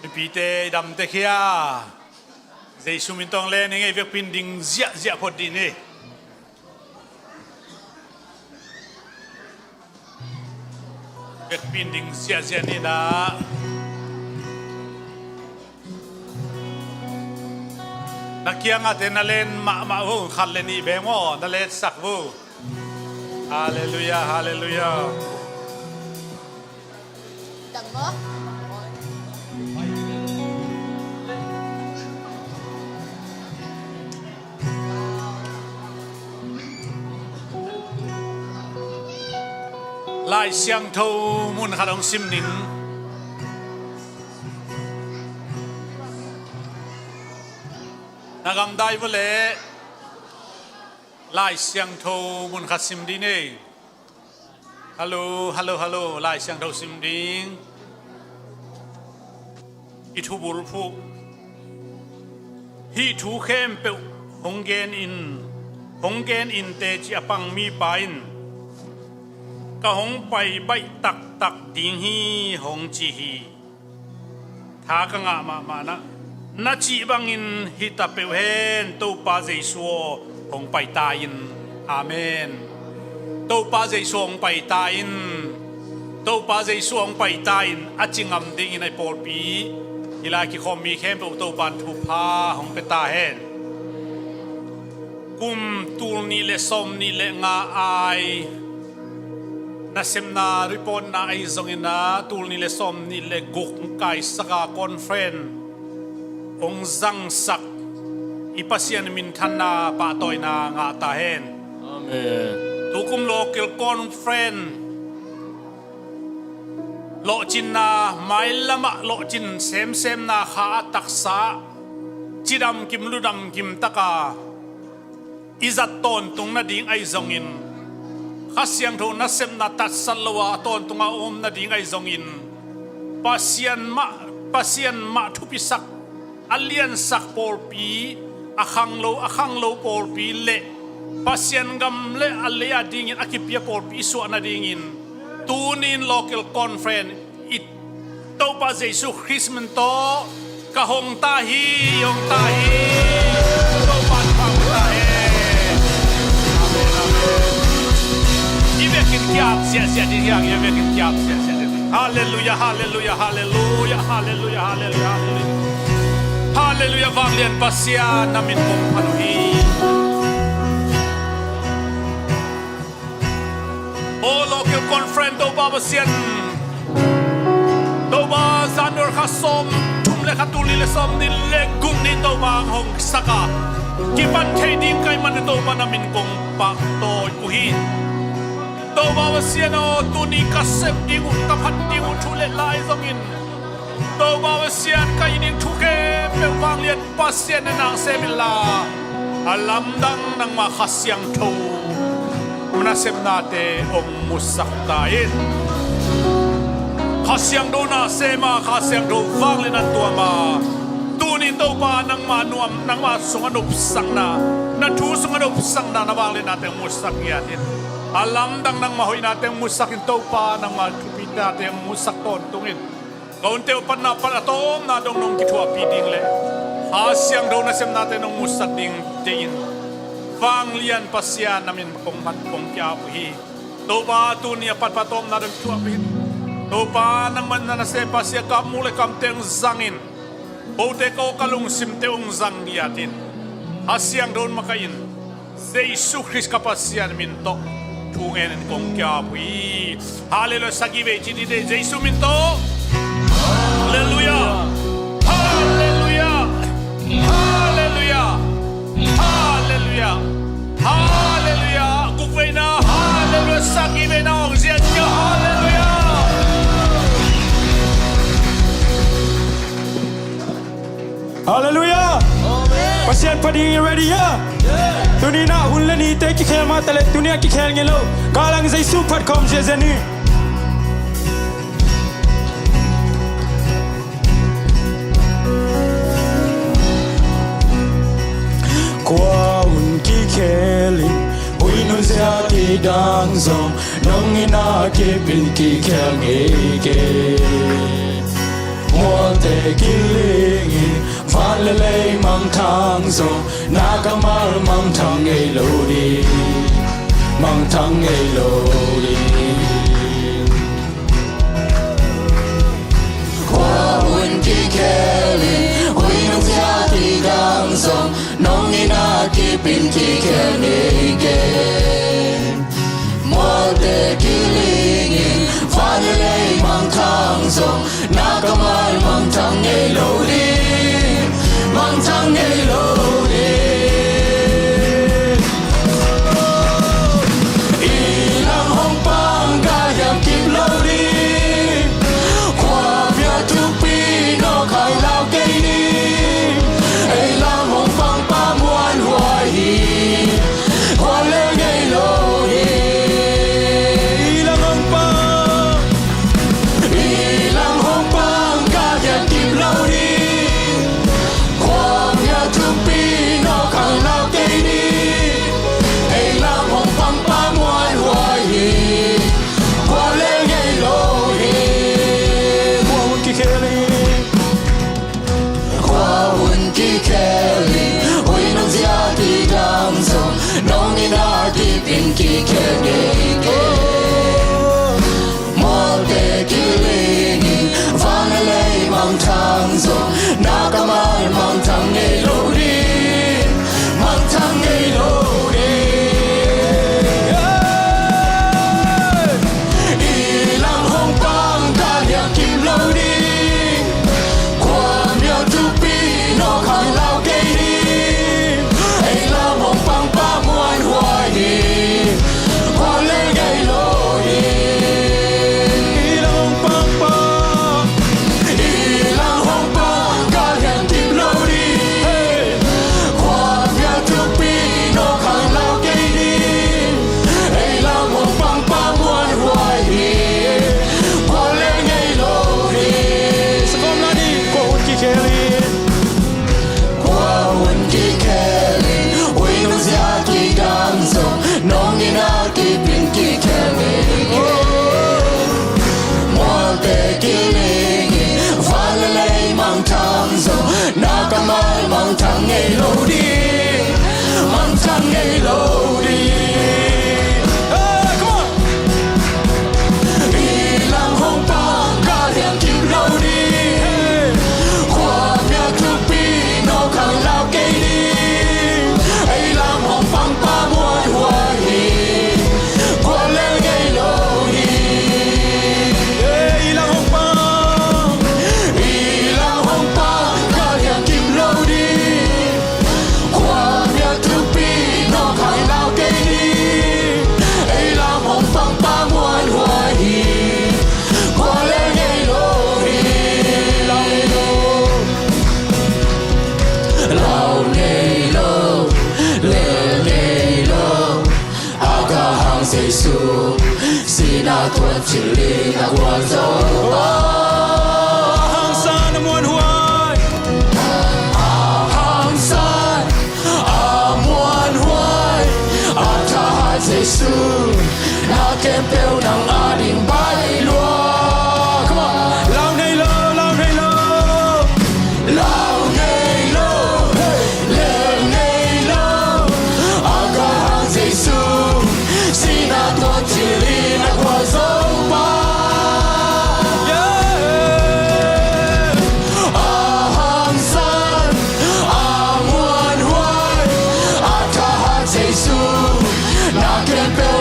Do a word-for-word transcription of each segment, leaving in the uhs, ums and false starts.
Mipite i damte khia. Jesu min tawh len ing ei, vekpi in ding ziahziah phot dih ni. Vekpi in ding ziahziah ni na. Na kiangahte na len mahmah vo, khat le nih beng aw, na letsak vo. Halleluiah, halleluiah. Lai Siangtho mun khat hong sim ning. Na gamdai vo leh Lai Siangtho mun khat sim dih ni. Hallo, hallo, hallo, Lai Siangtho sim ding. I thubul phuh. Hih thu khempeuh hong gen in, hong gen in teci a pang mipa in, ka hong pai baih taktak ding hi, hong ci hi. Tha ka ngah mahmah na, na cih bangin hi ta peuh hen, Topa Jesu aw, hong pai ta in. Amen. Topa Jesu hong pai ta in. Topa Jesu hong pai ta in, a ci ngam dingin ei pawlpi hih lai kikhawm mi khempeuh Topa in thupha hong pia ta hen. Kum tul nih le sawm nih le nga ai nasepna reportna ahi zongin a, tul nih le sawm nih le guk kaisak a conference hong zangsak i Pasian minthanna pahtawina ngah ta hen. Amen. Tukum local conference lawhcinna, mailamah lawhcin semsemna kha a taksa cidam kim ludam kim taka i zat tawntung nading ahi zongin, Kha Siangtho nasepna tatsat lo a tawntunga om nading ahi zongin, Pasian mah, Pasian mah thupisak, a liansak pawlpi, a khanglo, a khanglo pawlpi le Pasian gam le a lei a dingin a kipia pawlpi i suah nadingin, tuni in local conference i Topa Jesu Khrist min tawh ka hong ta hi, hong ta hi. Topa in pha ta hi. Amen, amen. I vekin kiap ziahziah dih hiang, i vekin kiap ziahziah dih. Halleluiah, halleluiah, halleluiah, halleluiah, halleluiah, halleluiah. Halleluiah, vanglian Pasian na min kong phat uh hi. Aw local conference Topa Pasian, Topa January kha sawm thum le kha tul nih le sawm nih le guk ni Topa hong sak a, kipan thei ding ka hih man Topa na min kong pahtawi uh hi. Topa Pasian aw, tuni ka sep ding uh, ka phat ding uh thu le lai zongin, Topa Pasian, ka hih ding thu khempeuh vanglian Pasian in nang sem inla, a lamdang nangmah Kha Siangtho nasepnate hong musak ta in. Kha Siangtho nasem a, Kha Siangtho vanglian a tuam a, tuni Topa nangmah nuam, nangmah sungah nopsakna, na thu sungah nopsakna, na vangliatnate hong musak ngiat in. A lamdang nangmah hoihnate hong musak in, Topa nangmah thupihnate hong musak tawntung in. Ka hunte uh patna pan a tawpna dong nong kithuahpih ding le Kha Siangtho nasepnate nong musak ding deih in, vanglian Pasian na min kong phat kong ki-ap uh hi. Topa tuni a pat pan a tawpna dong kithuahpih in. Topa nangmah na nasem Pasian, kam muk le kamteng zangin, kote ko ka lungsimte hong zang ngiat in. Kha Siangtho in makaih in. Jesu Khrist ka Pasian min tawh thu ngenin kong ki-ap uh hi. Halleluiah. Sagih vei ci dih ni, Jesu min tawh. Halleluiah. Halleluiah. Halleluiah. Halleluiah. Halleluiah. Guk veina. Halleluiah. Sagih veina hong ziahziah. Halleluiah. Halleluiah. Amen. Pasian phat ding i ready hia? Yeah. Tuni in ah hun le nite kikhel mah taleh, tuni a kikhel ngei lo. Kal ang, Jesu phat khawm ziahziah ni. Kua hun kikhel in, hun hun ziah kidang zong, nong in a kip in kikhel ngei kei. Mual Kilingin van le lei mangthang zong, na kammal mangthang ngei lo ding, mangthang ngei lo ding. Khua hun kikhelin, hui nungzia kidang zong, nong ina kipin kikhel ngei kei. Mualte kilingin, van le lei mangthang zong, na kammal mangthang ngei lo ding, mangthang ngei lo ding. I lang hong pang ka hiam kip lo ding. Khua mia thupi no khang lau kei ni. Ei lang hong pang pa muan huai hi. Khua le ngei lo hi. I lang hong pang. I lang hong pang ka hiam kip lo ding. Khua mia thupi no khang lau kei ni. Ei lang hong pang pa muan huai hi. Khua le ngei lo hi. Khua hun kikhelin. Khua hun kikhelin. Hui nungzia kidang zong, nong ina kipin kikhel ngei kei. Mualte kilingin, van le lei mangthang zong, na kammal mangthang ngei lo ding, mangthang ngei lo ding. I lang hong pang ka hiam kip lo ding. Khua mia thupi no khang lau kei ni. Ei lang hong pang pa muan huai hi. Khua le ngei lo hi. I lang hong pang pa. I lang hong pang ka hiam kip lo ding. Khua mia thupi no khang lau kei ni. Ei lang hong pang pa muan huai hi. Khua le ngei lo hi. Sa kawm la ni, khua hun kikhelin. Khua hun kikhelin. Hui nungzia kidang zong, nong ina kipin kikhel ngei kei. Mualte kilingin, van le lei mangthang zong, na kammal mangthang ngei lo ding, mangthang ngei lo ding. Hey, come on. I lang hong pang ka hiam kip lo ding. Khua mia thupi no khang lau kei ni. Ei lang hong pang pa muan huai hi. Khua le ngei lo hi. Ei lang hong pang. I lang hong pang ka hiam kip lo ding. Khua mia thupi no khang lau kei ni. Ei lang hong pang pa muan huai hi. Khua le ngei lo hi. Lau nei lo, lau nei lo, lel nei lo. A ka hang Jesu, sihna tuat thilin a gualzo pa. A hangsan a muanhuai. A hangsan a muanhuai. A thahat Jesu, na khempeuh nang ading baih lua. Come on. Lau nei lo, lau nei lo. Lau nei lo, hey, lel nei lo. A ka hang Jesu, sihna tuat thilin a gualzo pa. Yeah. A hangsan a muanhuai, a thahat Jesu, na khempeuh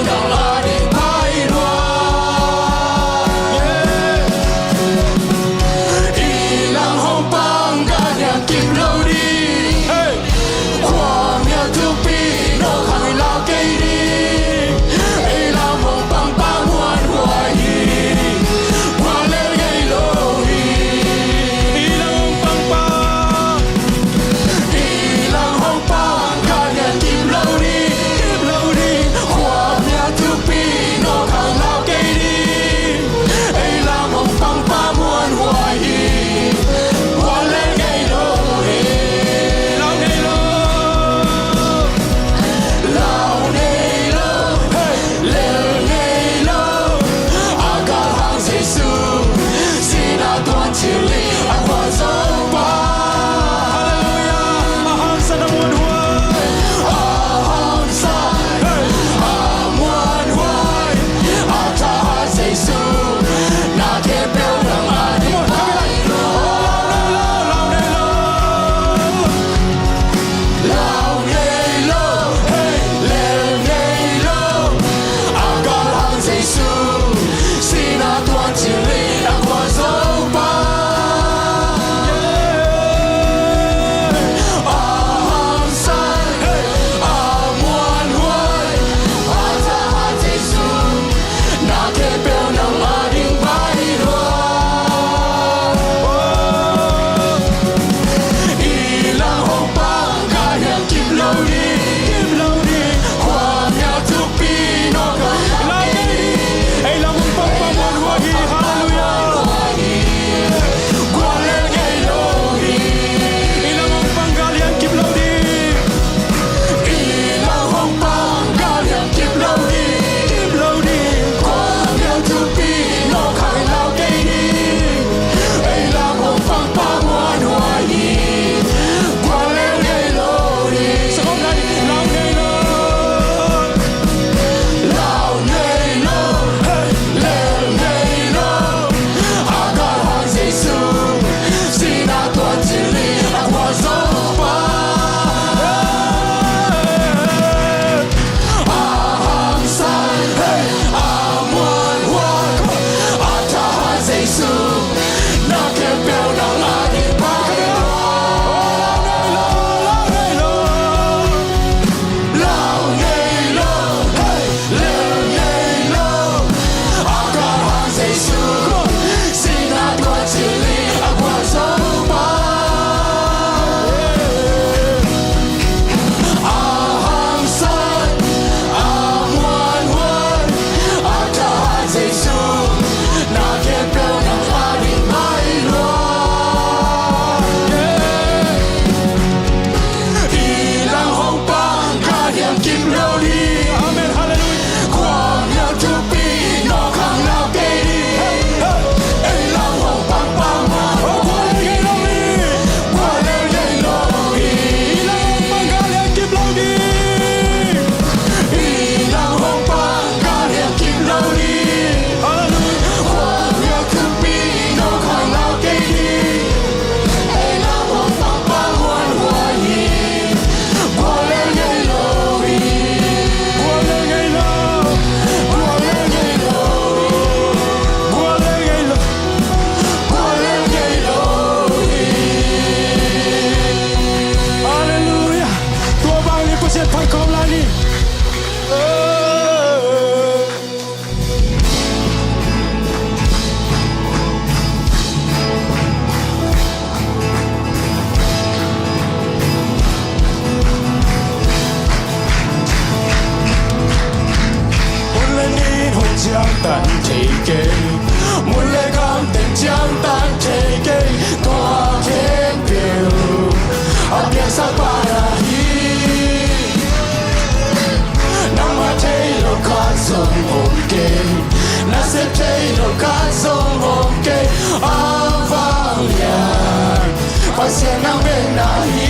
Pen na hi.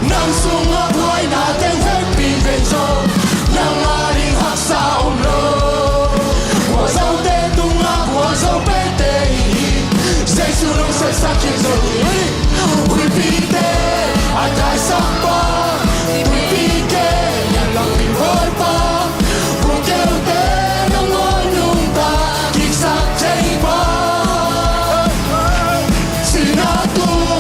Nang sungah buaina teng hehpih ven zo. Nang ading haksa om lo. Gualzote tungah gualzo pete hi. Jesu lungset sak hi zo hi. Huipite a taisak pa, huipi ke nyan lam in bawl pa, kungkeute nong ngawn nungta kiksak thei pa. Sihna tung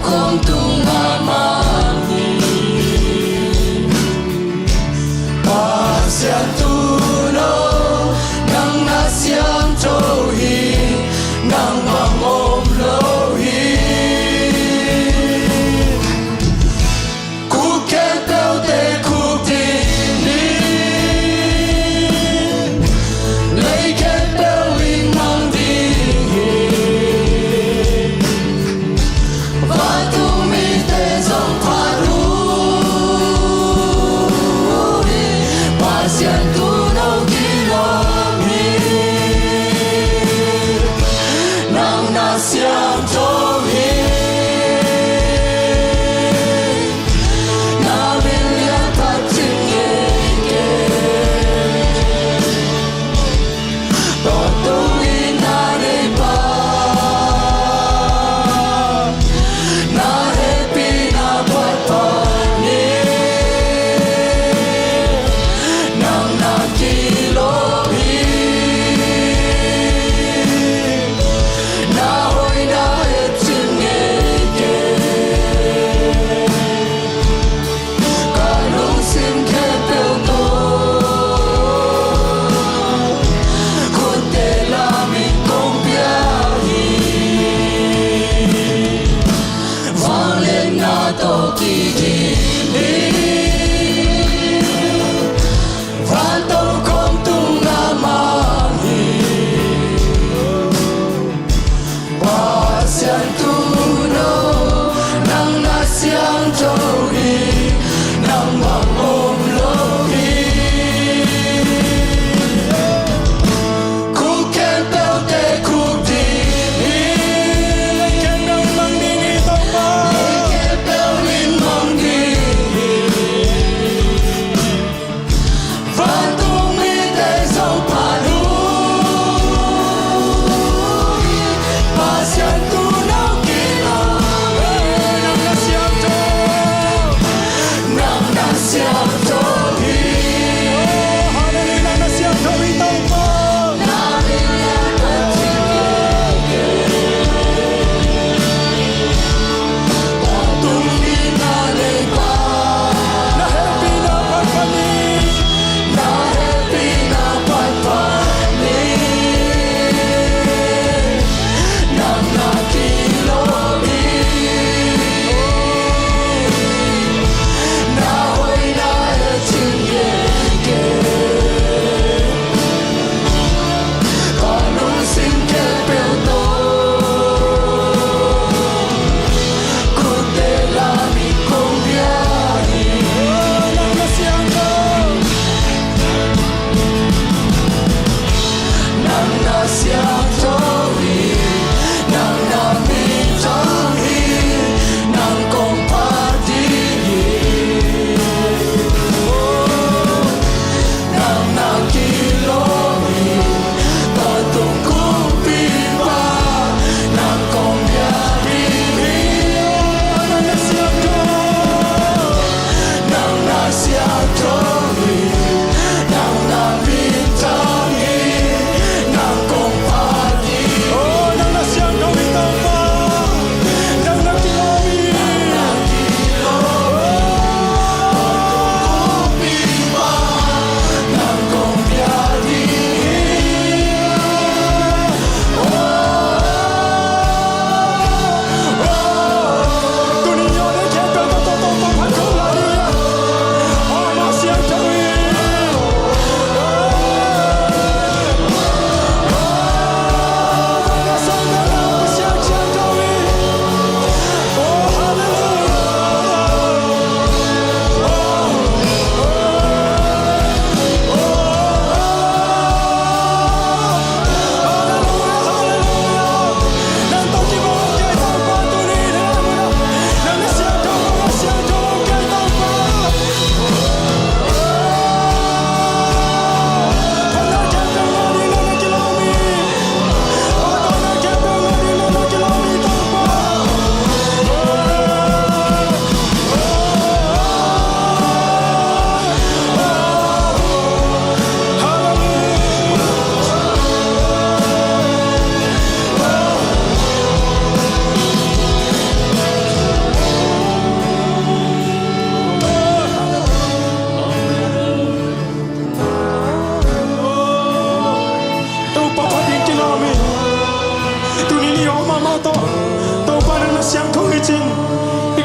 kong tung mahmah hi. Pasian tuuno, nang na siangtho hi. Nang bang om lo hi. Khuk khempeuhte khuk ding hi. Lei khempeuh in mang ding hi. Vantung mite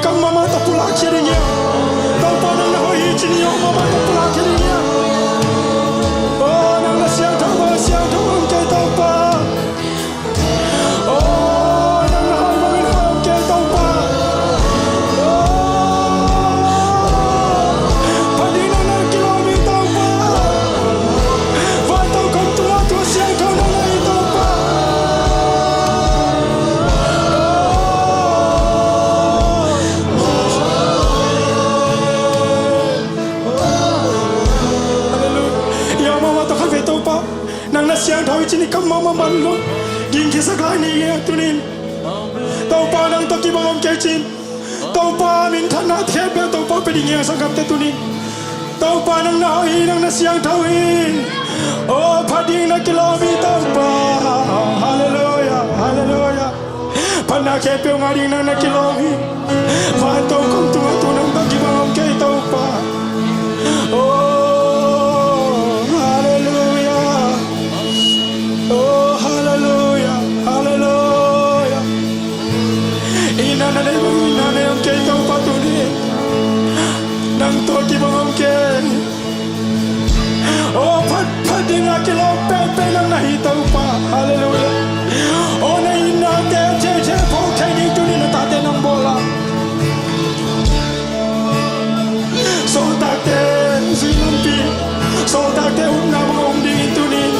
Kam mahmah tawh pulak khia ding hiam? Topa nang na hoih hi ci-in i om mahmah tawh pulak khia ding hiam? Oh, nang na siangtho bang a siangtho om kei Topa. Oh, nang na hoih bangin hoih om kei Topa. Oh, phat ding nang na kilawm hi Topa. Van tokhom tungah tua siangtho nang na hi Topa. Hallelujah. I om mahmah tawh khatvei Topa, nang na siangtho hi ci-in i kam mahmah man lo. Ging khiasak lai ni e tuni-in. Topa nang tawh kibang om kei ci-in. Topa minthanna khempeuh Topa pia ding hi hang sanggamte tuni-in. Topa nang na hoih hi, nang na siangtho hi. Oh, phat ding na kilawm hi Topa. Hallelujah, hallelujah. Phatna khempeuh ngah ding nang na kilawm hi. Van tokhom tungah tua nang tawh kibang om kei Topa. Oh, hallelujah. Oh, hallelujah, hallelujah. Itna na nei bang itna nei om kei Topa tuni-in. Nang tawh kibang om kei. Oh, phat, phat ding a kilawm penpen nang na hi Topa. Hallelujah. Oh, na itnate thei thei phawk thei ding tuni-in na tate nang bawl a. Sawltakte zui lampi, sawltakte upna bang om ding hi tuni-in.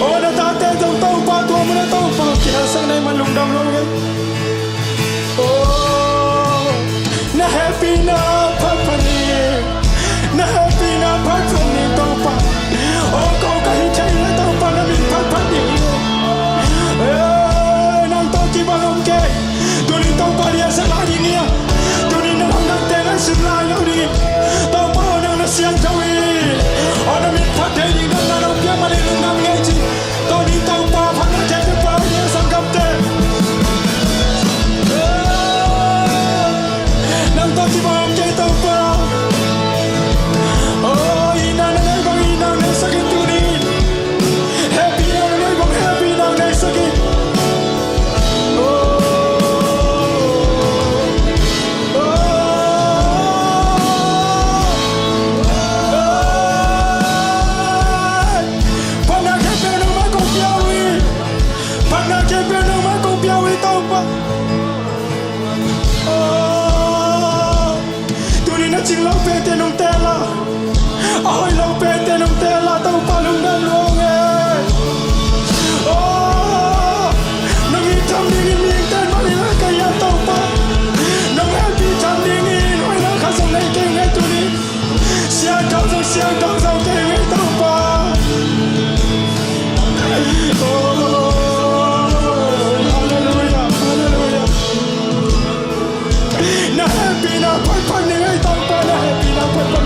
Oh, na tate zong Topa tua mun ah Topa kihelsak na hih man lungdam lo ing. Oh, na hehpihna phatphat ni. Na hehpihna phatphat ni Topa. Oh, ko ka hih theih leh Topa na min phatphat ding hi. Eh, nang tawh kibang om kei. Tuni-in Topa liansak lai ding hi a. Tuni-in nang hong dangte ngaihsun lai lo ding hi. Topa aw, nang na siangtho hi. Aw, na min phat thei ding dong na nong piak man hi, lungdam ing ei ci. Tuni-in Topa phatna khempeuh pia ding hi sanggamte. Nang tawh kibang om kei Topa. Oh, itna na nei bang itna nei sak in tuni-in. Hehpihna na nei bang hehpihna nei sak in. Oh, oh, oh. Phatna khempeuh nangmah kong pia uh hi. Phatna khempeuh nangmah kong pia uh hi Topa. Oh, tuni-in a cing lo pente nong teel a, a hoih lo pente nong teel a Topa lungdam lua ung e. Oh, nong it tham dingin mihingte'n bang hih lai ka hiam Topa. Nong hehpih tham dingin hoihna khat zong nei kei ung e tuni. Siangtho zong siangtho zo kei ung e Topa. Oh, hallelujah, hallelujah. Na hehpihna phatphat ni ei Topa, na hehpihna phatphat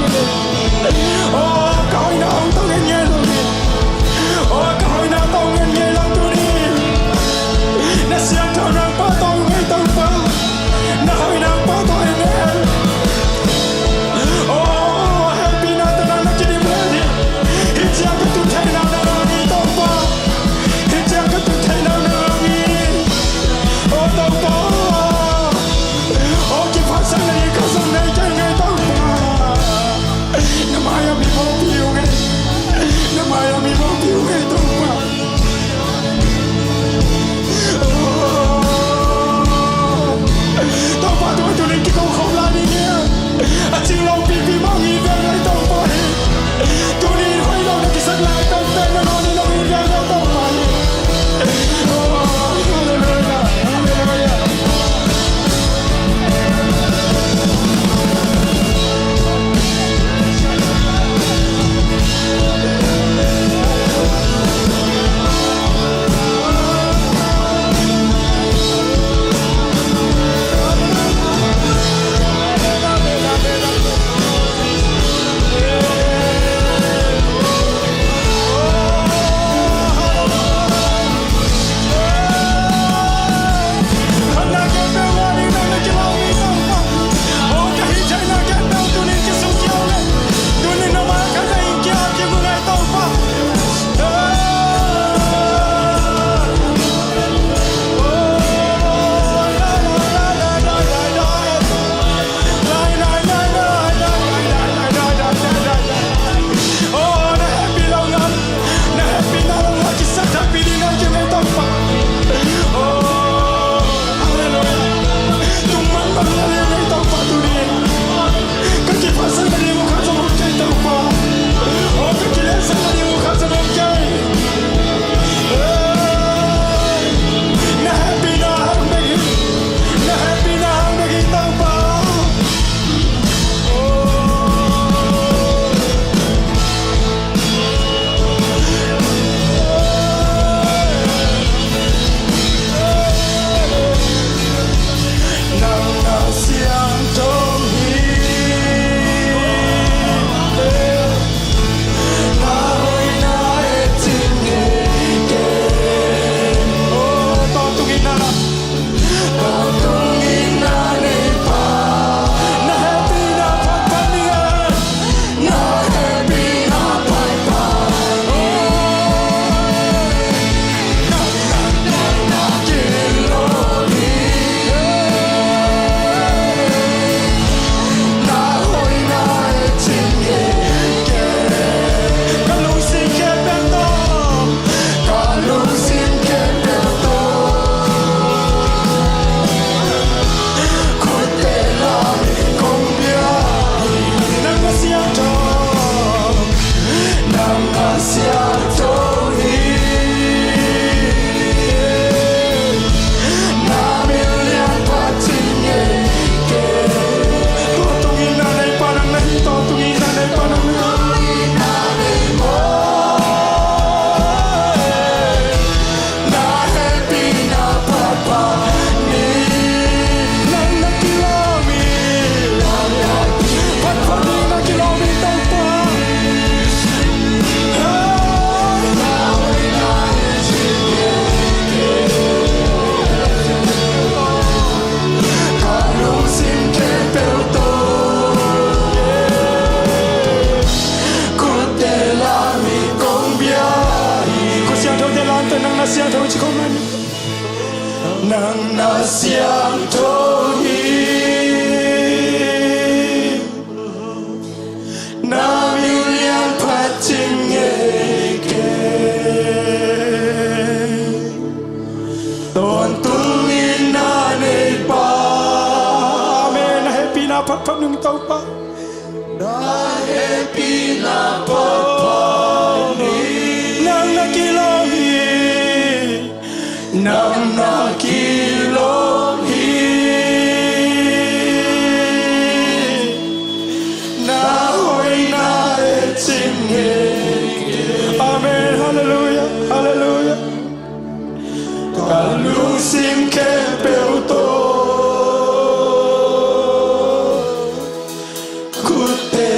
phatphat ning Topa. Na hehpihna phatphat ning. Nang na kilawm hi. Nang na kilawm hi. Na hoihna e cing hi. Amen. Halleluiah. Halleluiah. Ka lungsim khempeuh tawh khutte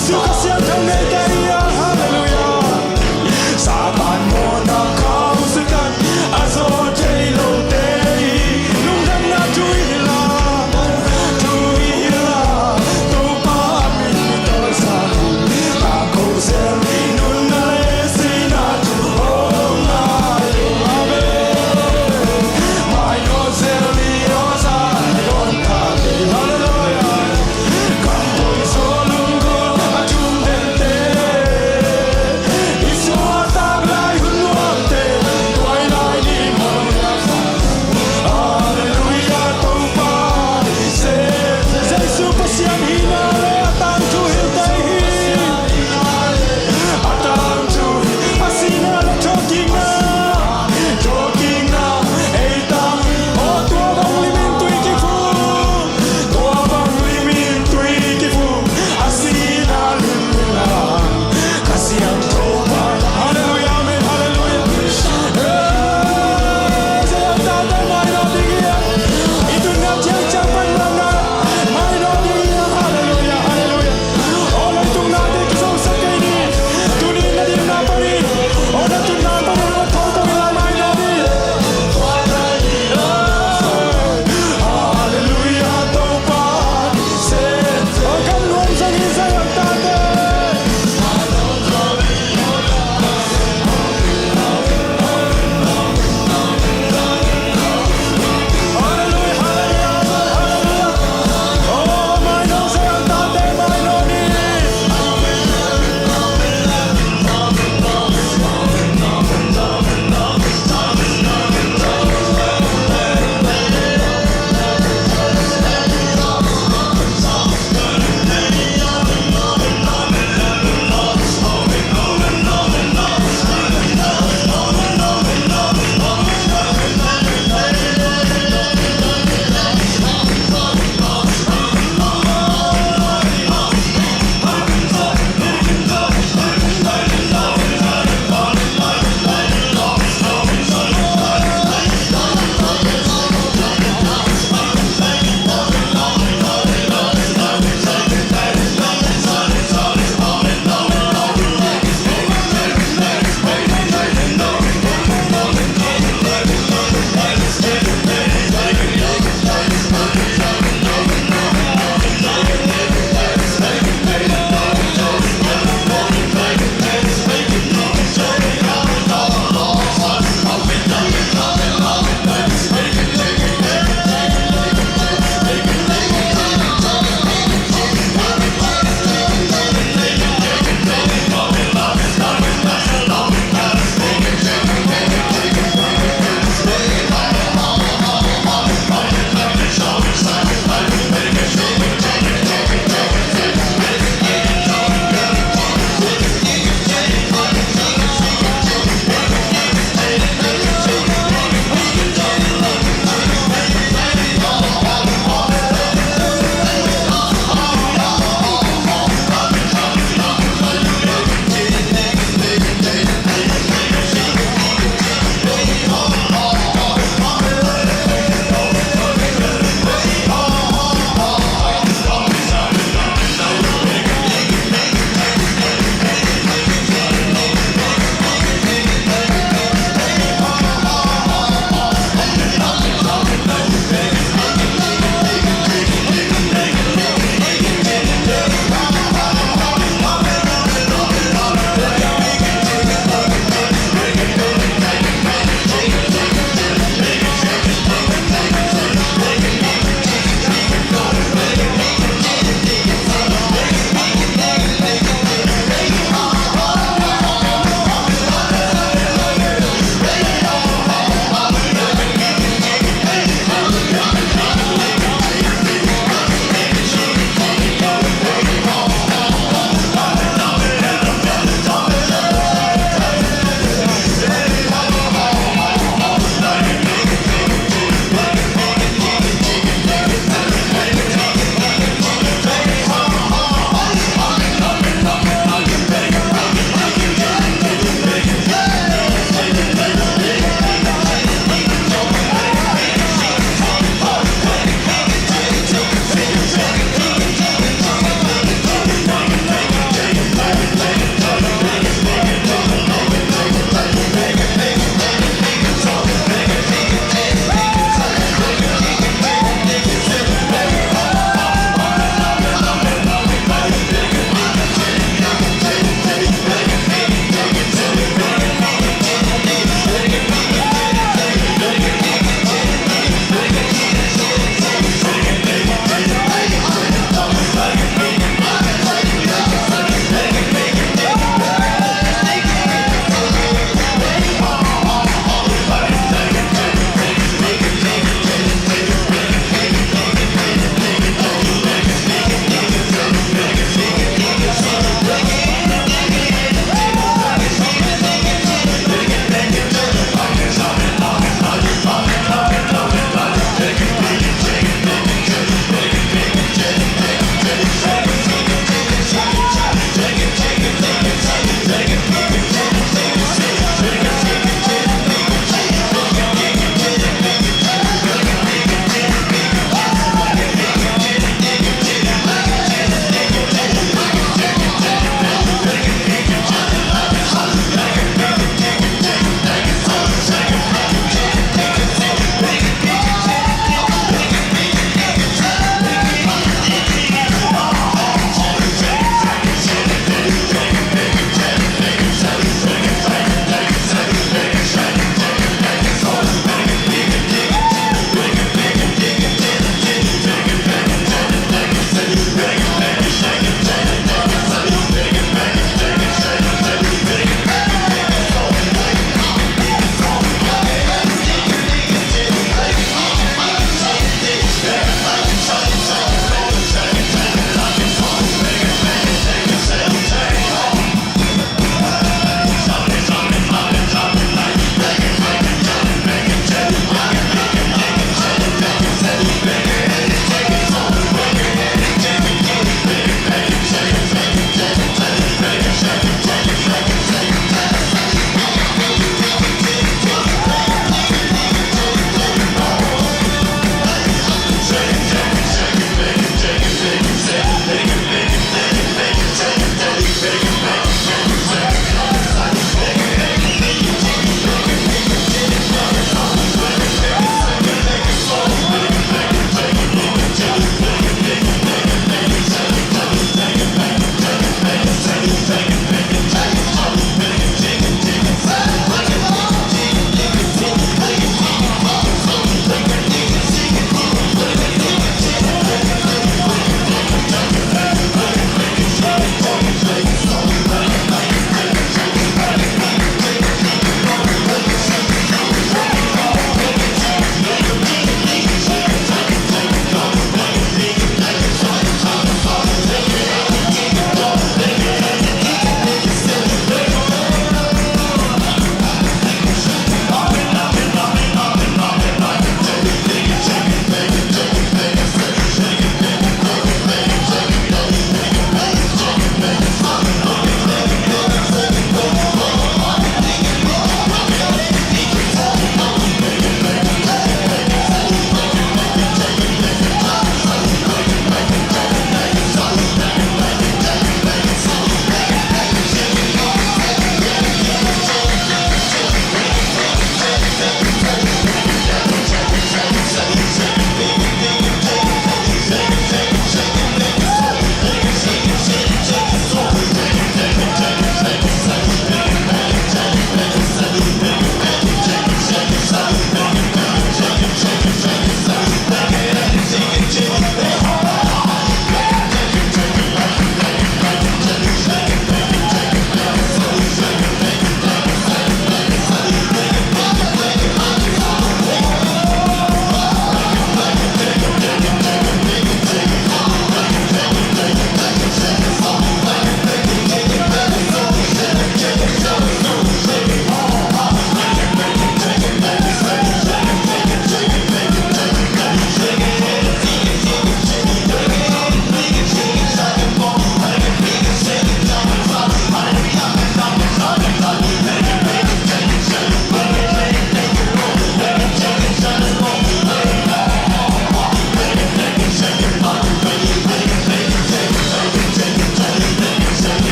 Jesu ka siangtho neite hi a, halleluiah. Satan mawhna khauh Satan a zawh thei lote i lungdamna thu hi la, thu hi la. Topa min tawlsa, a ko zel nunna le sihna thu hong ngai lo. Amen. Mai no zel ni aw sa ni on ta ni. Halleluiah.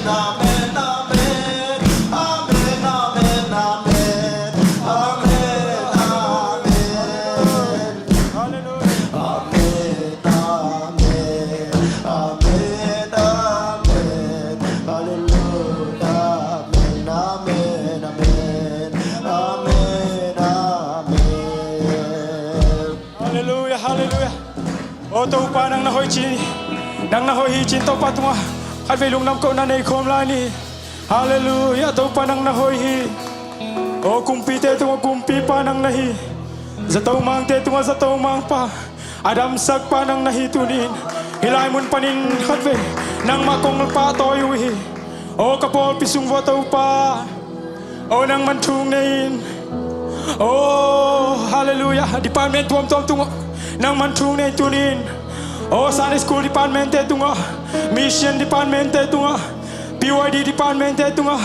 Amen, amen, amen, amen, amen, amen, amen. Hallelujah. Amen, amen, amen, amen. Hallelujah. Amen, amen, amen. Amen, amen. Hallelujah, hallelujah. O Topa, nang na hoih ci, nang na hoih hi cin Topa tungah khatvei lungdam kohna nei khawm lai ni. Hallelujah, Topa nang na hoih hi. O kumpite tungah kumpipa nang na hi. Zato mangte tungah zato mangpa, a damsakpa nang na hi tuni-in. Hih lai mun panin khatvei nangmah kong pahtawi uh hi. O ka pawlpi sung vua Topa, o nangman thu nei in. O hallelujah, department tuamtuam tungah nangman thu nei tuni-in. O Sunday school department te tungah, mission department te tungah, P Y D department te tungah,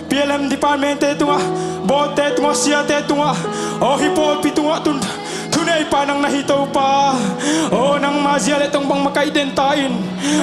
P L M department te tungah, board te tungah, siate tungah, o hih pawlpi tungah tun thuneipa nang na hi Topa. O nangma zia le tong bang makaih den ta in.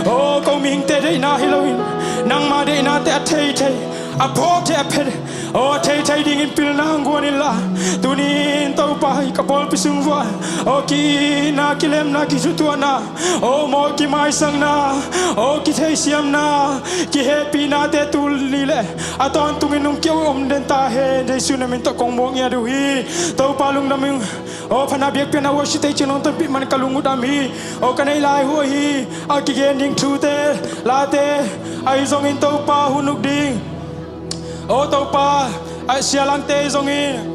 O ko mihingte deihna hi loin, nangma deihnate a theithei, a phawkte a phet, o a theithei dingin pilna hong guan inla, tuni-in Topa, hih ka pawlpi sung vua, o ki-itna, kilemna, kithutuahna, o maw kimaisakna, o kitheisiamna, kihehpihnate tuni le a tawntungin hong kia uh om den ta hen. Jesu na min tawh kong muak ngiat uh hi. Topa lungdam ing. O phatna biakpiakna worship te cin hong tonpih man ka lung uh dam hi. O ka neih lai uh ahi a kigen ding thute, late ahi zongin Topa hun uk ding. O Topa, a sialangte ahi zongin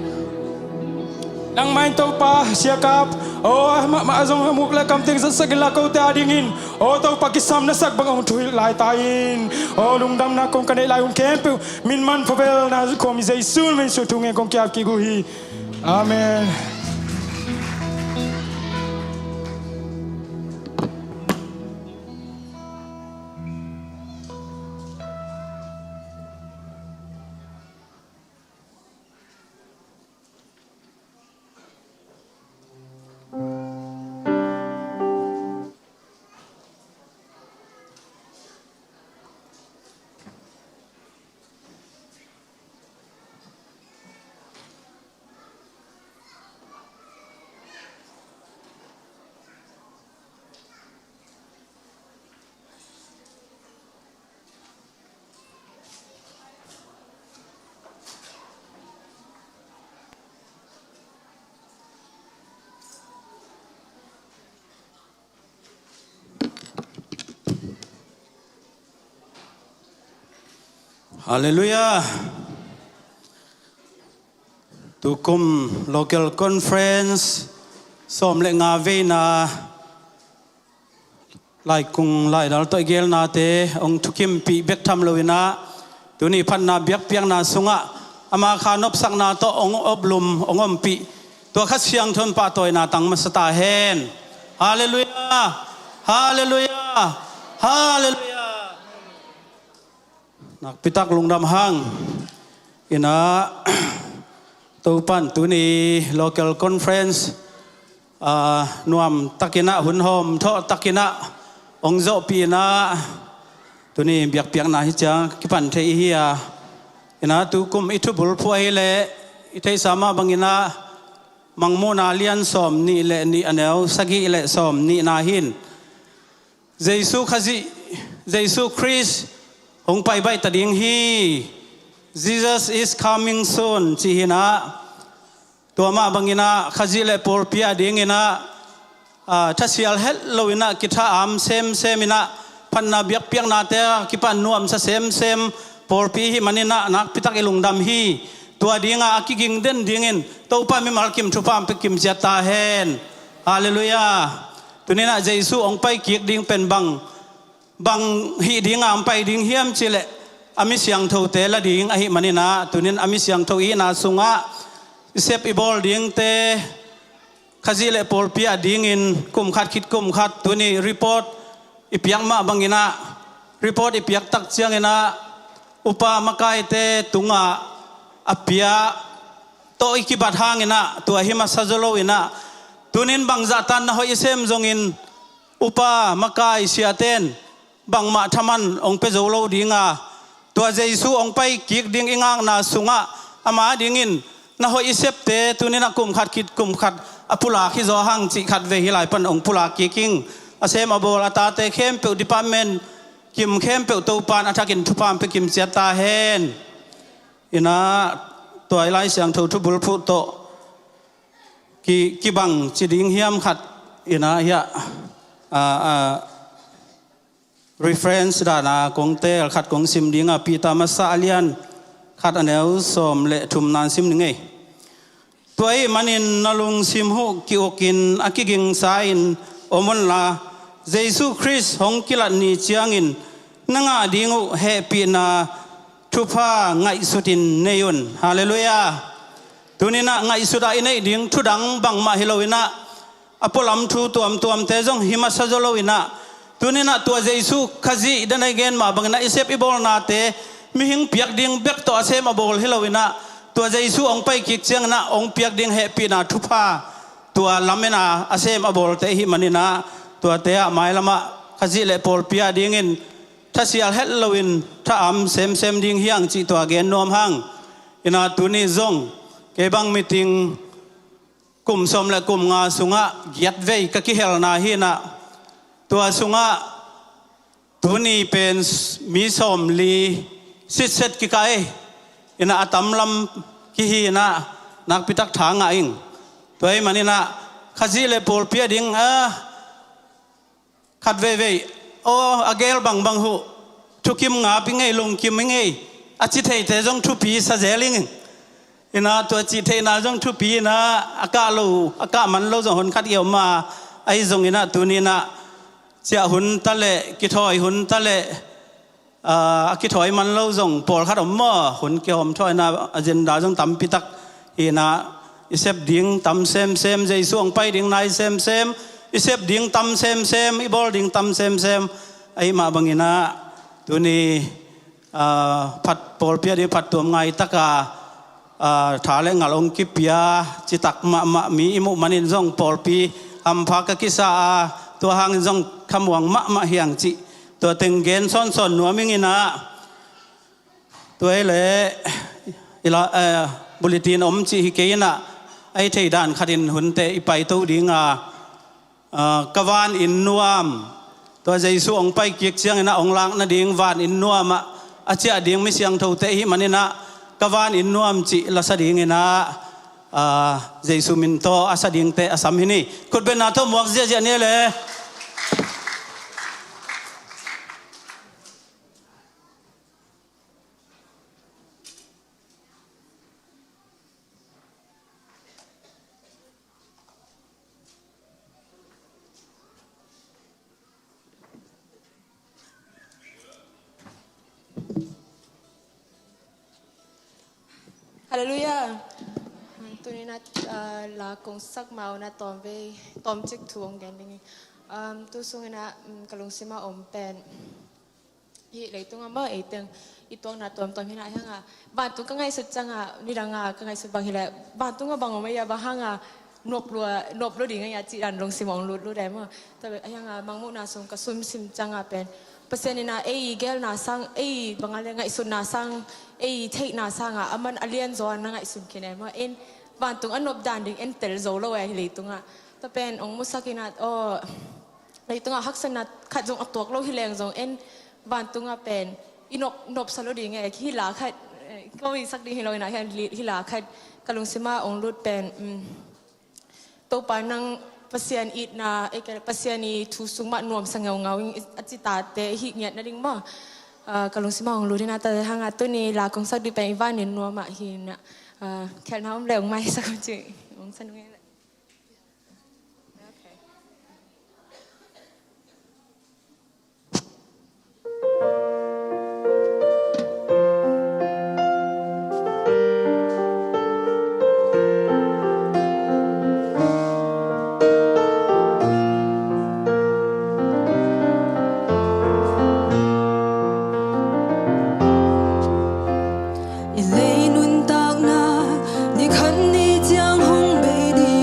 nangmah in Topa siakap, o mahmah a zong a muk le kamteng zatsak inla kote a dingin, o Topa kisam na sak bang hong thuhilh lai ta in. O lungdamna kong ka neih lai hun khempeuh min manpha bel na khuami Jesu min sung thu ngen kong kiap kik uh hi. Amen. Hallelujah. Tukum local conference sawm le nga veina laikung laidal tawh i gelnate hong thukimpih bek tham loinah, tuni phatna biakpiakna sungah ama kha nopsakna tawh hong oplum hong ompih tua Kha Siangtho in pahtawina tang masa ta hen. Halleluiah. Halleluiah. Halleluiah. Nakpitak lungdam hang. Inah Topan tuni local conference, ah, nuam takinah, hun hawm thawh takinah hong zawhpih inah, tuni biakpiakna hi ciang kipan thei ihi a. Inah tukum i thubul phuah hileh i theihsa mah banginah Mangmuhna lian sawm nih le nih, a neu sagih le sawm nihna hin Jesu Khazih, Jesu Khrist hong pai baih ta ding hi. Jesus is coming soon, ci hinah. Tua mah banginah Khazih le pawlpi a dinginah, ah, thasial het loinah kitha am semsem inah phatna biakpiaknate a kipan nuamsa semsem pawlpi hi maninah nakpitak i lungdam hi. Tua dinga a kiging den dingin Topa mimal kim thupha hong pia kim ciat ta hen. Halleluiah. Tuninah Jesu hong pai kik ding pen bang, bang hih dinga hong pai ding hiam cihleh a mi siangthote la ding ahih maninah, tunin a mi siangtho i hihna sungah i sep i bawl dingte Khazih le pawlpi a dingin kum khat khit kum khat tuni report i piak mah banginah, report i piak tak cianginah upa makaite tungah a pia tawh i kibat hanginah tua hi masa zaw loinah, tunin bangzah tanna hoih i sem zongin upa makai siaten bangmah thaman hong pia zo lo dinga, Tua Jesu hong pai kik ding i ngakna sungah ama dingin na hoih i septe tuni-in ah kum khat khit kum khat a pulak hi zaw hang cih khat vei hih lai pan hong pulak kik ing. A sem a bawl a tate khempeuh, department kim khempeuh Topa'n a thakin thupha hong pia kim ciat ta hen. Inah tua i Lai Siangtho thubulphuh tawh ki, kibang ci ding hiam khat inah hiah, a, a, reference dana kong teel khat kong sim ding a, Peter masa a lian khat a neu sawm le thumna sim ning ei. Tua ahih manin na lungsim uh ki-ukin a kigingsa-in om unla, Jesu Khrist hong kilat ni ciangin na ngah ding uh hehpihna thupha ngaihsutin nei un. Halleluiah. Tuni-in ah ngaihsut a i neih ding thudang bangmah hi lo-in ah, a pualam thu tuamtuamte zong hi masa zaw lo-in ah, tuni-in ah tua Jesu Khazih dan a i gen mah bangin ah i sep i bawlnate mihing piak ding bek tawh a sem a bawl hi lo-in ah, tua Jesu hong pai kik ciangin ah hong piak ding hehpihna thupha tua lamen a a sem a bawlte ahih manin ah, tuate ah mailamah Khazih le pawlpi a dingin thasial het loin tha-am semsem ding hi hang cih tua gen nuam hang. Inah tuni zong kei bang meeting kum sawm le kum nga sungah giat vei ka kihelna hi-in ah, tua sungah tuni pen mi sawmli sitset kikah ei. Inah a tamlam kihi-in ah nakpitak tha ngah ing. Tua ahih manin ah Khazih le pawlpi a ding a khat veivei, aw, a geel bangbang uh thukim ngap i ngei, lungkim i ngei, a ci theite zong thupi sa zel ing. Inah tua cih theihna zong thupi inah a kah lo, a kah man lo zong hun khat i om a, ahi zongin ah tuni-in ah ciah hun ta leh, kithawi hun ta leh, a, a kithawi man lo zong pawlkhat om maw, hun kihawm thawina agenda zong tampi tak hi-in ah, i sep ding tam semsem, Jesu hong pai ding nai semsem, i sep ding tam semsem, i bawl ding tam semsem. Ahih mah bangin ah tuni, a, phat pawlpi a ding phattuam ngai taka, a, tha le ngal hong kipia citak mahmah mi i muh manin zong pawlpi hampha ka kisa a, tua hangin zong thamuang mahmah hi hang cih tua teng gen sawnsawn nuam ing. Inah tua hi leh i la, eh, bulletin om cih hi kei inah, a i thei dan khatin hunte i paito ding a, a, ka vanin nuam, tua Jesu hong pai kik ciangin ah hong lak nading vanin nuam ah a ciah ding mi siangthote ahih manin ah ka vanin nuam cih la sa dingin ah, a, Jesu min tawh a sa dingte a sam hi ni. Khutbetna tawh muak ziahziah ni le. Halleluiah. Tuni-in ah, ah, la kong sak ma-in ah tawmvei, tawmcik thu hong gen ding hi. Um, tu sungin ah, um, ka lungsim ah om pen hih leitungah mah ei teng i tuakna tuamtuam hi-in ah, ahi hang a vantung ka ngaihsut ciangah, nidang a ka ngaihsut bang hi leh, vantung ah bang om ei a, bang hang a nop lua, nop lua ding ei a cih dan lungsim hong lutlut ei maw. Tua ahi hang a mangmuhna sung ka sumsim ciangah pen Pasian in ah ei geelna sang, ei bang a le ngaihsutna sang, ei theihna sang a, aman a lian zaw a na ngaihsun khin ei maw. En vantung a nop dan ding en tel zo lo ei hih leitungah. Tua pen hong musak in ah, aw, leitungah haksatna khat zong a tuak lo hi leng zong en vantungah pen i nop, nopsa lo ding e, hih la khat, eh, ko i sak ding hi lo in ah, hih la khat ka lungsim ah hong lut pen, um, Topa nang Pasian itna, eh, Pasian i thu sung mah nuamsa ngaungau ing a ci tate hih ngiat nading maw. Ah, ka lungsim ah hong lut in ah, tua hang a tuni la kong sak ding pen i vanin nuam ah hi in ah, ah, khelhna om le hong maisak un ci, hong sa nung e le. I lei nuntakna ni khat ni ciang hong bei ding.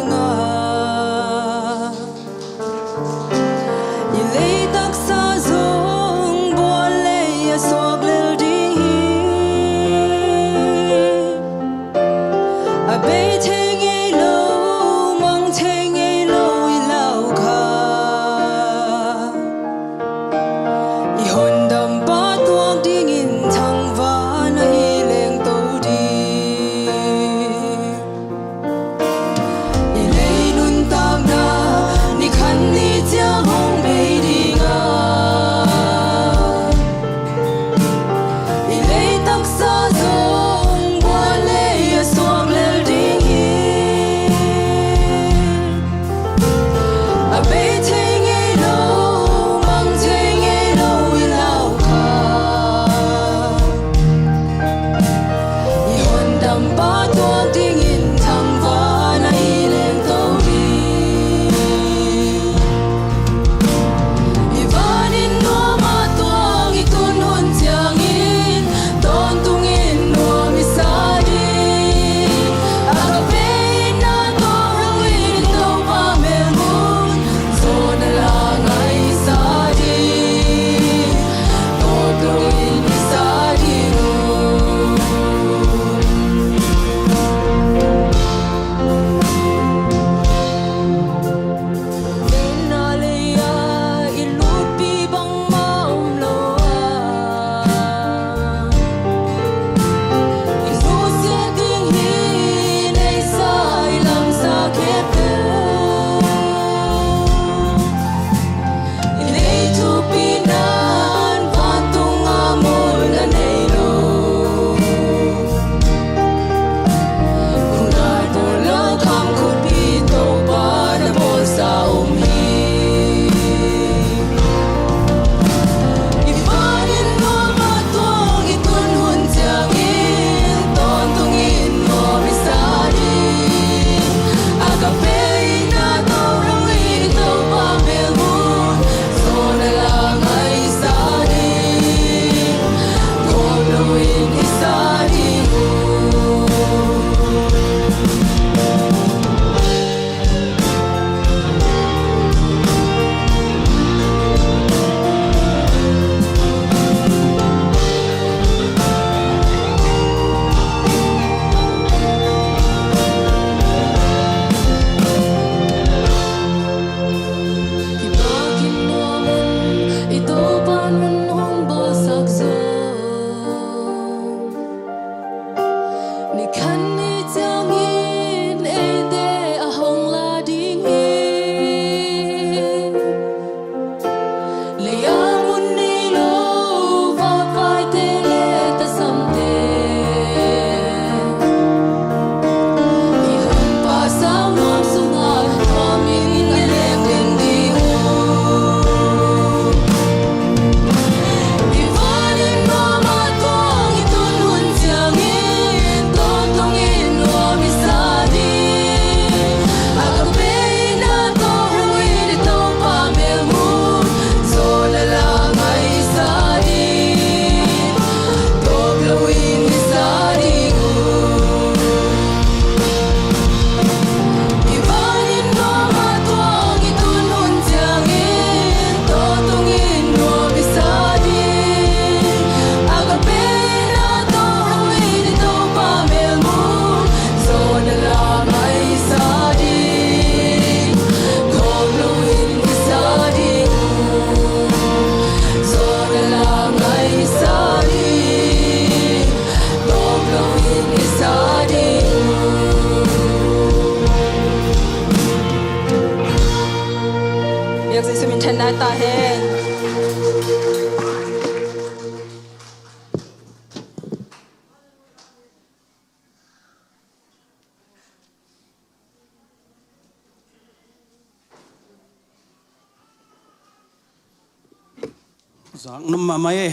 Zak nuam mahmah e.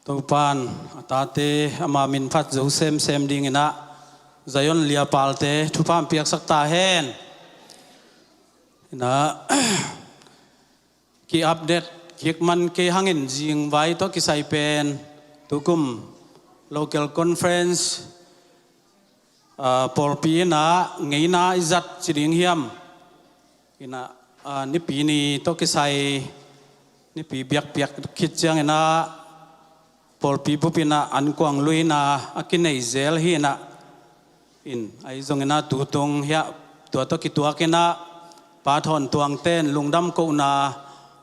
Topan a tate ama min phat zo semsem dinginah Zion liapalte thupha hong piaksak ta hen. Inah ki-update kik man kei hangin zingvai tawh kisai pen tukum local conference, ah, pawlpi inah ngeina i zat ci ding hiam? Inah, ah, Nipi ni tawh kisai Nipi biakpiak khit cianginah pawlpi bup inah ankuang luina a kinei zel hi inah. In ahi zonginah tutung hiah tua tawh kituak inah Pa Thawn Tuangte in lungdam kohna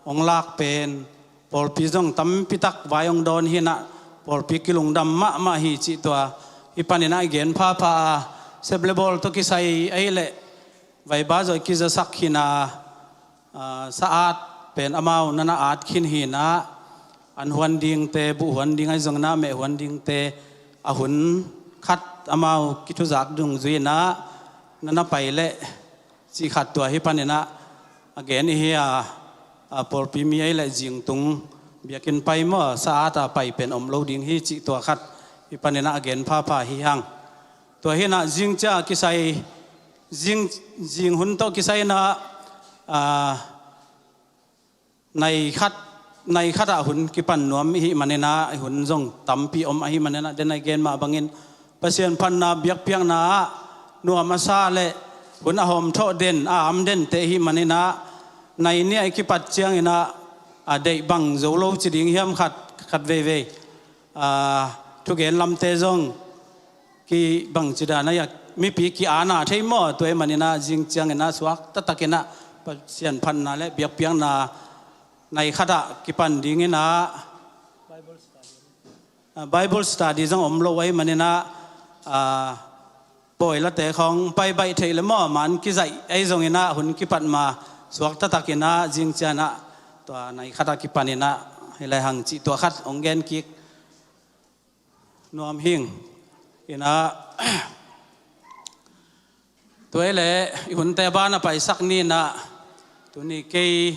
hong lak pen pawlpi zong tampitak vai hong dawn hi inah pawlpi kilungdam mahmah hi cih tua hih paninah i gen phapha a, sep le bawl tawh kisai ahih leh vaiba zaw i kizasak hi inah, ah, sa-at pen amau nana at khin hi inah an huan dingte, buh huan ding ahi zonginah meh huan dingte a hun khat amau kithuzak dungzui inah nana pai leh cih khat tua hih paninah a gen i hi a, a pawlpi mi ahih leh zingtung biakinn pai maw, sa-at a pai pen om lo ding hi cih tua khat hih paninah a gen phapha hi hang. Tua hi inah zingcia kisai zing, zing hun tawh kisai inah, ah, nai khat, nai khatah hun kipan nuam i hih maninah, hun zong tampi om ahih maninah, den a i gen mah bangin Pasian phatna biakpiakna ah nuam a sa le hun a hawmthawh den, a am dente i hih maninah, nai nih a i kipat cianginah a deih bang zo lo ci ding hiam khat, khat veivei, ah, thugen lamte zong kibang ci dan a, mipi ki-ana thei maw, tua ahih maninah zing cianginah suak taktakinah Pasian phatna le biakpiakna nai khatah kipan dinginah, ah, Bible study zong om lo ahih maninah, ah, pawilate khawng pai baih theih le maw, man kizaih ahi zonginah hun kipat ma suak taktakinah zing cianginah tua nai khatah kipaninah hi lai hang cih tua khat hong gen kik nuam hing. Inah tua ahih leh i hunte a ban a paisak ni inah, tuni kei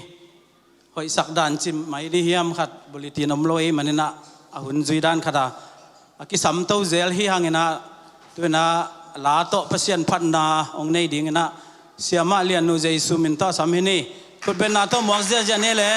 hoihsak dan cim mai ni hiam khat bulletin om lo ahih maninah a hun zui dan khat a, a kisamto zel hi hanginah, tu inah la tawh Pasian phatna hong nei dinginah Siamah Liannu Jesu min tawh a sam hi ni. Khutbetna tawh muak ziahziah ni le.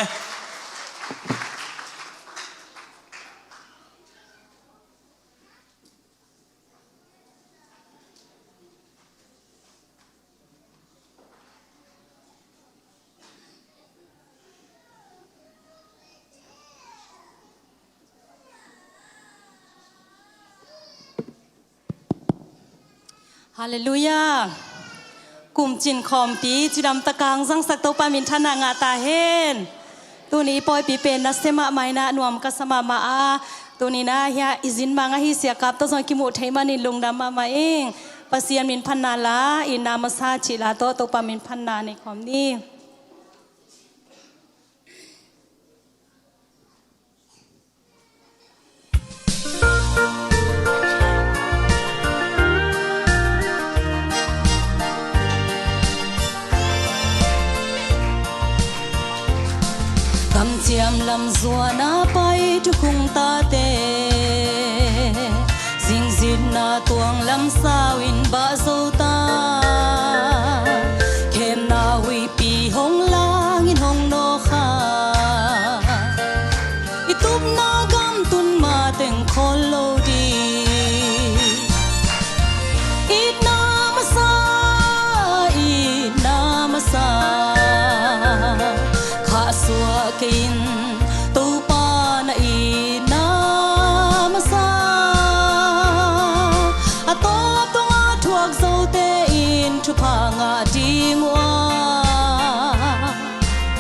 Halleluiah. Kumcin khawmpi cidam takang zangsak Topa minthanna ngah ta hen. Tuni i pawipi pen nasia mahmah inah nuam ka sa mahmah a, tuni inah hiah i zin mang ahi siakap tawh zong kimuh thei manin lungdam mahmah ing. Pasian min phatna la, itna masa cih la tawh Topa min phatna nei khawm ni. Kamciam lam zuan a pai thukhung tate, zingzitna tuang lam sau in bah zo ta. Khemna huihpi hong langin hong nawk kha, i tupna gam tun ma teng khawl lo ding. Itna masa, itna masa, khahsuah kei in Topa na itna masa. A tawp tungah thuak zote in thupha ngah ding uh a,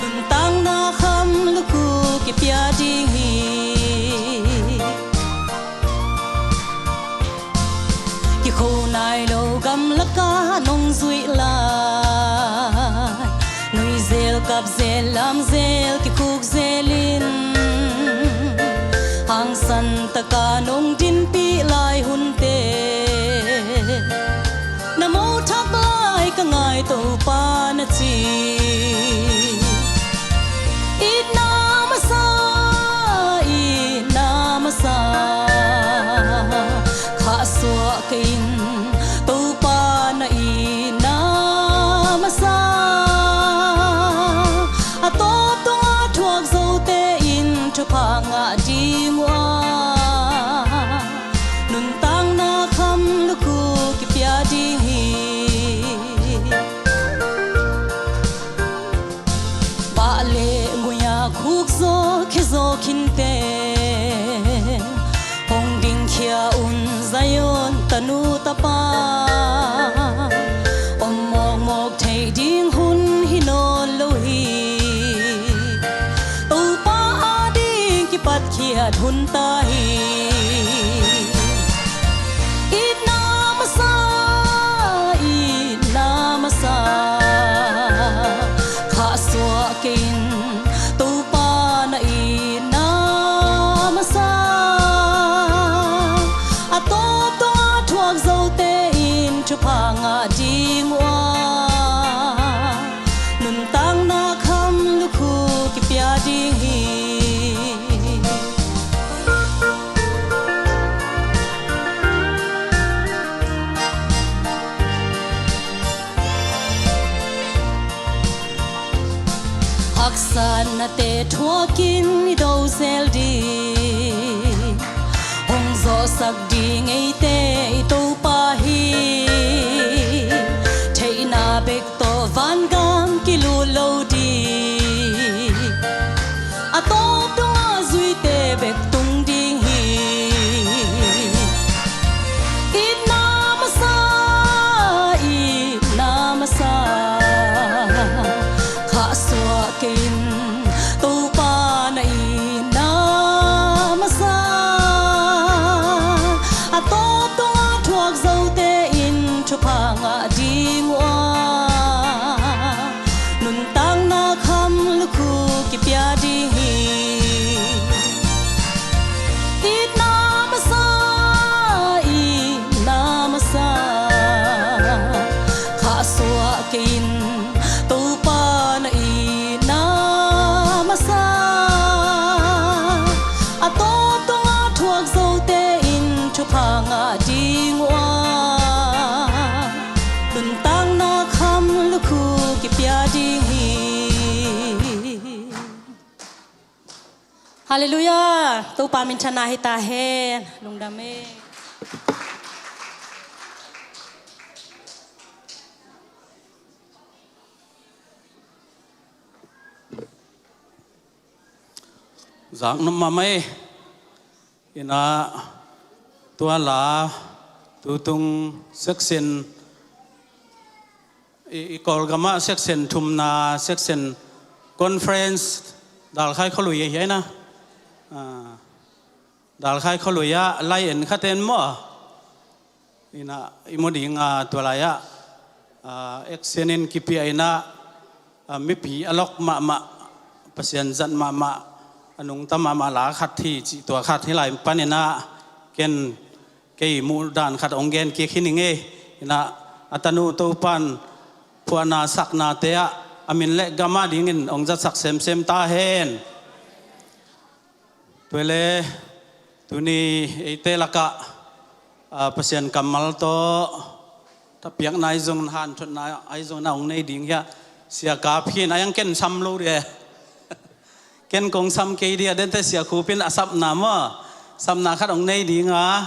nuntakna kham lukhu kipia ding hi. Kikho nai lo gamlakah nong zuih lai, nuizel kapzel lamzel kikhukzel in, hangsan taka nong dinpih lai hunte, na mo thak lai ka ngai Topa na ci. Itna tanu tapa om mawkmawk theih ding hun hi nawn lo hi. Topa ading kipatkhiat hun ta hi. Itna masa, itna masa, khahsuah kei in, Topa na itna masa. A tawp tonga thuak zote in thupha ngah ding uh a, nuntakna kham lukhu kipia ding hi. Haksatnate thuakin i do zel ding, hong zawhsak ding eite i Topa hi. Theihna bek tawh vangam kilut lo ding, a tawp dongah zuite bek tung ding hi. Itna masa, itna masa, khahsuah kei in, Topa na itna masa. A tawp tonga thuak zote in thupha ngah ding uh a, nuntakna kham lukhu kipia ding hi. Itna masa, itna masa, khahsuah kei in, Topa na itna masa. A tawp tonga thuak zote in thupha ngah ding uh a, nuntakna kham lukhu kipia ding hi. Halleluiah. Topa minthanna hi ta hen. Lungdam e. Zaknop mahmah e. Ina tua la tutung section i, i Kawlgam ah section thumna, section conference, Dalkhai khualui ahi a ina. Ah, Dalkhai khualui ah lai en khat en maw. Ina i mu ding a tua lai ah, ah, action in kipia ina, ah, mipi a lawk mahmah, Pasian zat mahmah, a nungta mahmah la khat hi cih tua khat hi lai pan ina ken kei muh dan khat hong gen kik hi ning e. Ina a tanu Topan phuahna saknate ah a min le gam a dingin hong zatsak semsem ta hen. Tua le tuni eite lakah, ah, Pasian kammal tawh thapiakna ahi zongin, hanthotna ahi zongin a hong nei ding hi a, Sia Kap hi in, a iang ken sam lo ding e. Ken kong sam kei ding a, dente Sia Khup in a sapna maw, sapna khat hong nei ding a,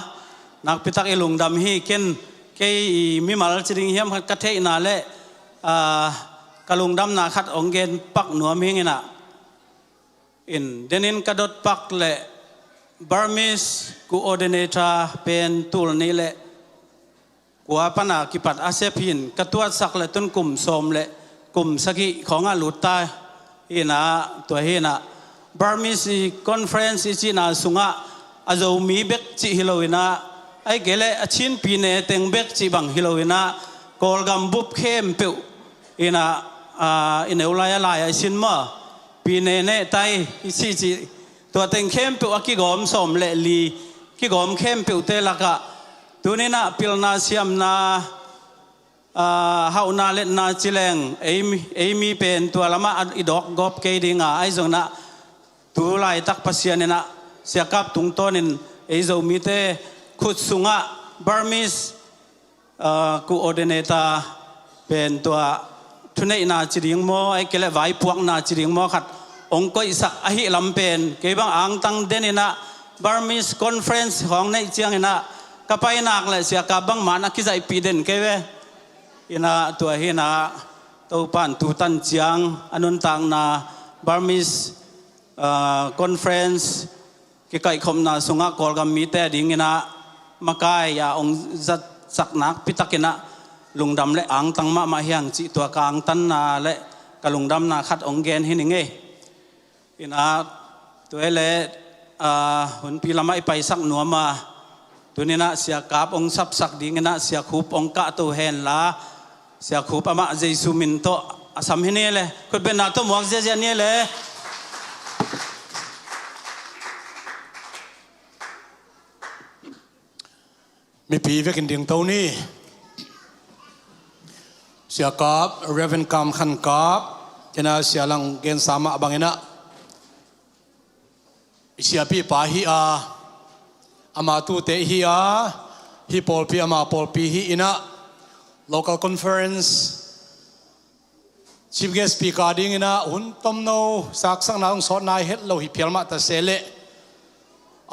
nakpitak i lungdam hi. Ken kei i mimal ci ding hiam khat ka theihna le, ah, ka lungdamna khat hong gen pak nuam hi ing ina. In, denin ka dot pak le Burmese coordinator pen tul nih le kua pana kipat a sep hi in, ka tuatsak le tun kum sawm le kum sagih khawngah lut ta hi ina, tua hi ina Burmese conference i cihna sungah a Zomi bek cih hi lo ina, ahih kei le a Chin pine teng bek cih bang hi lo ina, Kawlgam bup khempeuh ina, ah, i neu lai a lai a i sin maw, pine neh tai i cih cih, tua teng khempeuh a kigawm sawm le li, kigawm khempeuhte lakah tuni ina pilna siamna, ah, hauhna letna ci leng ei mi, ei mi pen tua lamah i dawk gawp kei ding a, ahi zongin ah tu laitak Pasian in ah Sia Kap tungtawnin ei Zomite khut sungah Burmese ah, coordinator pen tua thuneihna ci ding maw, ahih kei leh vaipuakna ci ding maw khat hong koihsak ahih lam pen kei bang angtang den in ah Burmese conference hong neih ciangin ah ka pai nak leh Sia Kap bangmah in a kizaihpih den kei ve. In ah tua hi in ah Topan tu tan ciang a nuntakna Burmese, ah, conference kikaihkhopna sungah Kawlgam mite adingin ah makai a ong zatsak nakpi takin ah lungdam le angtang mahmah hi hang cih tua ka angtanna le ka lungdamna khat ong gen hi ning ei. Inah tua le, ah, hunpi lamah i paisak nuam a, tuninah Sia Kap ong sapsak dinginah Sia Khup ong kahto henla, Sia Khup amah Jesu min tawh a sam hi ni le, khutbetna tawh muak ziazia ni le. Mipi vekin dingto ni. Sia Kap, Reverend Kam Khan Kap, tena Sia Lang gensa mah banginah i siapipa hi a, ama tute hi a, hi pawlpi ama pawlpi hi inah, local conference, chief guest speaker dinginah hun tomno saksakna hong sawt nai het lo hi phial mah ta se leh,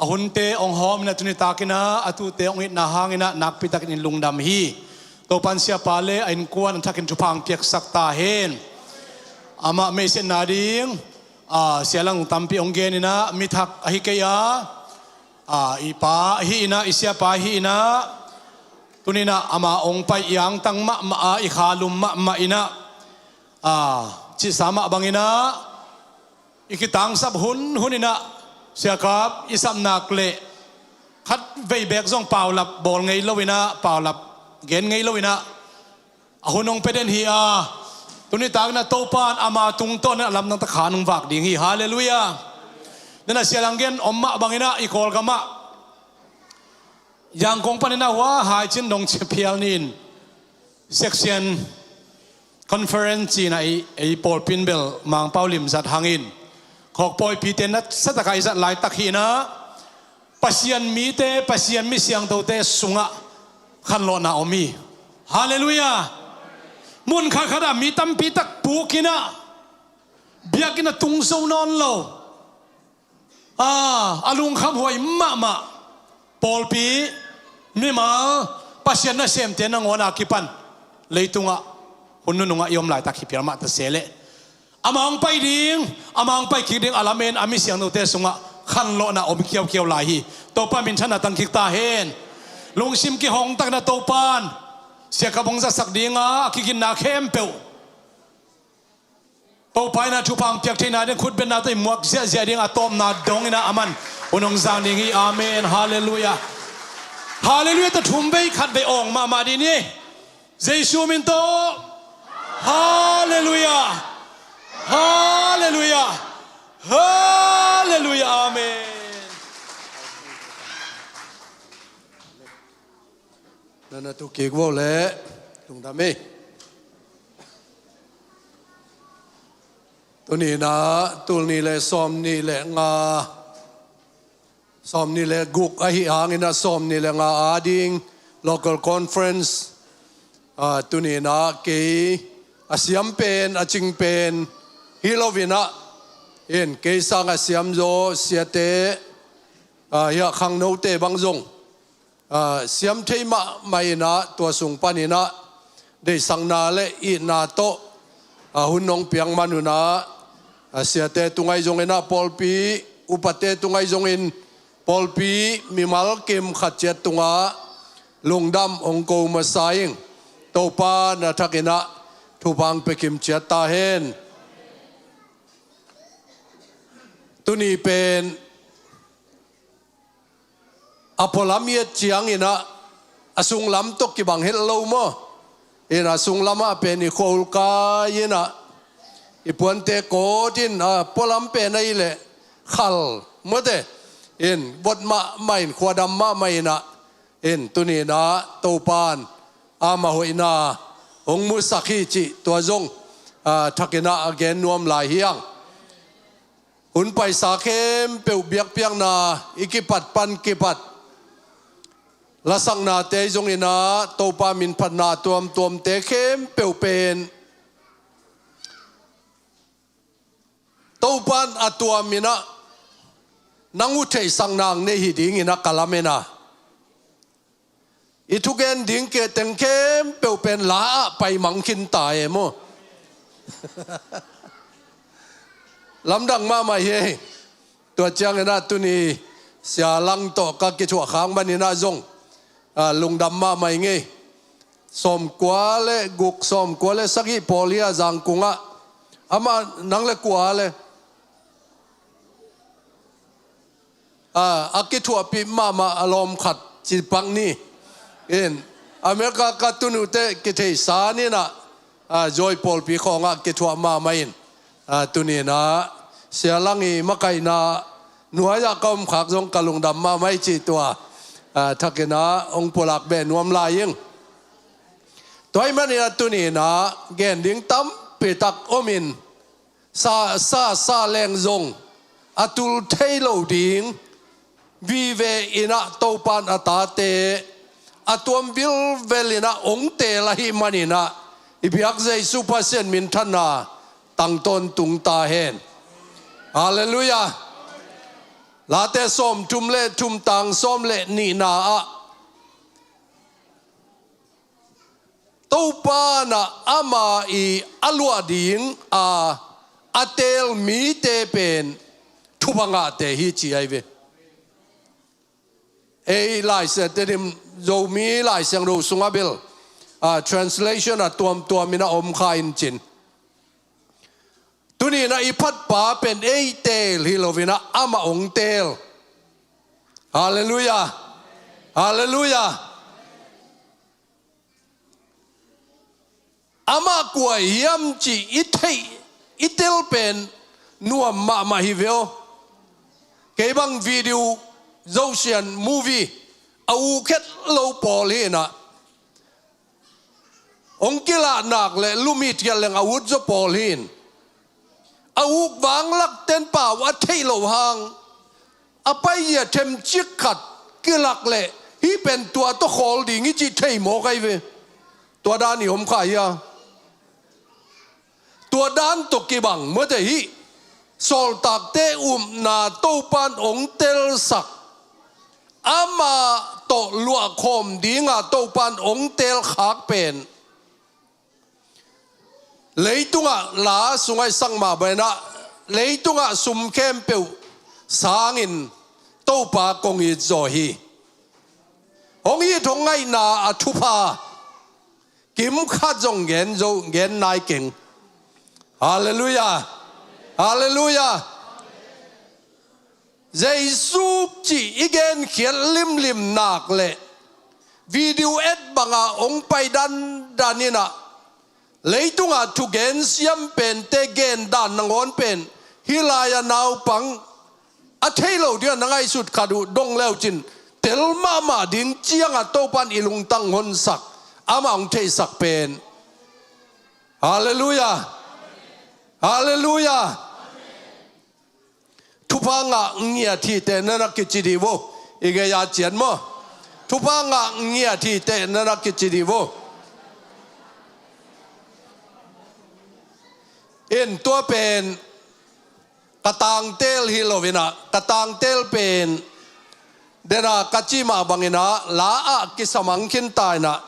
a hunte hong hawm inah tuni takinah a tute hong itna hanginah nakpi takin in lungdam hi. Topan siapa le a innkuan a thakin thupha hong piaksak ta hen. Amah meisiatna ding, a, Sia Lang tampi hong geninah mithak ahi kei a, a, i pa ahi inah, i siapa ahi inah, tuninah ama ong pai i angtang mahmah a, i khalum mahmah inah, a, cihsa mah banginah i kitangsap hunhun inah, Sia Kap i sapnak le khat vei bek zong paulap bawl ngei lo inah, paulap gen ngei lo inah, a hun hong pia den hi a, tuni takinah Topan ama tungtawn inah lamdang takhan hong vak ding hi. Halleluiah. Nana Sia Lang gen om mah banginah i Kawlgamah Yangon paninah hua haicin dong cia phial ni in section conference cinah i, i pawlpin bel Mangpau limzat hangin khawk pawipite nasatakah i zat laitak hinah Pasian mite, Pasian mi siangthote sungah khanlawhna om hi. Halleluiah. Mun khatkhatah mi tampi tak pukinah biakinn a tung zo nawn lo, a, a lungkham huai mahmah pawlpi, mimal, Pasian nasemte nangawn a kipan leitungah hun nunungah i om laitak hi phial mah ta se leh, ama hong pai ding, ama hong pai kik ding a lamen a mi siangthote sungah khanlawhna om kiaukiau lai hi. Topa minthanna tangkik ta hen. Lungsim kihong takna Topan Sia Kap hong zatsak dinga a kiginna khempeuh Topa inah thupha hong piak theihna ding khutbetna tawh i muak ziahziah ding a tawpna dong inah aman hun hong zang ding hi. Amen. Halleluiah. Halleluiah tawh thum vei khat vei awng mahmah dih ni. Jesu min tawh. Halleluiah. Halleluiah. Halleluiah. Amen. Nana tu kik vo le lungdam hi. Tuninah tul nih le sawm nih le nga, sawm nih le guk ahi hanginah sawm nih le nga ading local conference, a, tuninah kei a siam pen, a cing pen hi loinah, in kei sang a siam zaw siate, a, hiah khangnote bang zong, a, siam thei mahmah inah tua sung paninah deihsakna le itna tawh, a, hun hong piak man unah, a, siate tungai zonginah pawlpi upate tungai zongin pawlpi mimal kim khat ciat tungah lungdam hong ko masa ing. Topa na thakinah thupha hong pia kim ciat ta hen. Tuni pen a pualam i et cianginah a sunglam tawh kibang het lo maw? Inah sunglamah pen i khua-ul kai inah i puante kawt in, a, pualam pen ahih leh khal mawte in vot mahmah in khuadam mahmah inah, in tuninah Topan ama hoihna hong musak hi cih tua zong, a, thakinah a gen nuam lai hi hang. Hun paisa khempeuh biakpiakna i kipat pan kipat lasaknate zonginah Topa minphatna tuamtuamte khempeuh pen Topan a tuaminah nang uh theihsakna nei hi dinginah ka lamena. I thugen ding kei teng khempeuh pen la-ah paimang khinta e maw? Lamdang mahmah hi ei. Tua cianginah tuni Sia Lang tawh ka kithuah khak maninah zong Ah, lungdam mahmah ing ei. Sawmkua le guk, sawmkua le sagih pawl hi a, Zangkung ah. Amah nang le kua le. Ah, a kithuahpih mahmah a lawm khat ci pak ni. In, America ka tun uh teh kitheihsa ni in ah, ah, Joy pawlpi khawng ah kithuah mahmah in. Ah, tuni in ah, Sia Lang i makaihna nuai ah ka om khak zong ka lungdam mahmah i cih tua, ah, thak in ah, hong pulak beh nuam lai ing. Tua ahih manin ah tuni in ah, gen ding tampi tak om in, sa, sa, sa leng zong, a tul thei lo ding, vive in ah Topa'n a tate, a tuam vilvel in ah hong teel ahih manin ah, i biak Jesu Pasian minthanna, tang tawntung ta hen. Halleluiah. Late sawmthum le thum tang sawm le nihna ah, Topa'n ah ama i a luah ding a, a teel mite pen thupha ngahte hi ci ahi ve. Ei Lai Siangtho te dim, Zomi Lai Siangtho sungah bel, ah, translation a tuamtuam in a om kha in cin. Tuni in ah i phatpa pen ei teel hi lo in ah amah hong teel. Halleluiah. Halleluiah. Amah kua hiam cih i theih, i tel pen nuam mahmah hi ve aw. Kei bang video zosian movie a uk het lo pawl hi in ah, hong kilah nak leh lumit khiat leng a ut zaw pawl hi in. A uk vanglakte'n pau a theih loh hang, a paizia themcik khat kilak leh hih pen tua tawh khawl ding hi cih thei mawk ahi ve. Tua dan i om kha hi a. Tua dan tawh kibang mawte hih sawltakte upna Topa'n hong telsak, amah tawh luahkhawm ding a Topa'n hong teelkhak pen leitungah, la sungah i sak mah bangin ah, leitungah sum khempeuh sangin Topa kong it zaw hi. Hong it hong ngaihna a thupha kim khat zong gen zo, gen nai keng. Halleluiah. Halleluiah. Jesu cih i genkhiat limlim nak leh video et banga hong pai dandan in ah, leitungah thugen siam pente gen dan nangawn pen, hih lai-a naupang a thei lo ding a na ngaihsut khat uh dong leucin, tel mahmah ding ciangah Topa'n i lungtang honsak, amah hong theihsak pen. Halleluiah. Halleluiah. Thupha ngah ngiat hi teh na na kici dih vo. I gei-a ciat maw? Thupha ngah ngiat hi teh na na kici dih vo. In tua pen ka tangtel hi lo in ah, ka tangtel pen dena ka ci mah bangin ah, la ah kisamang khin ta in ah.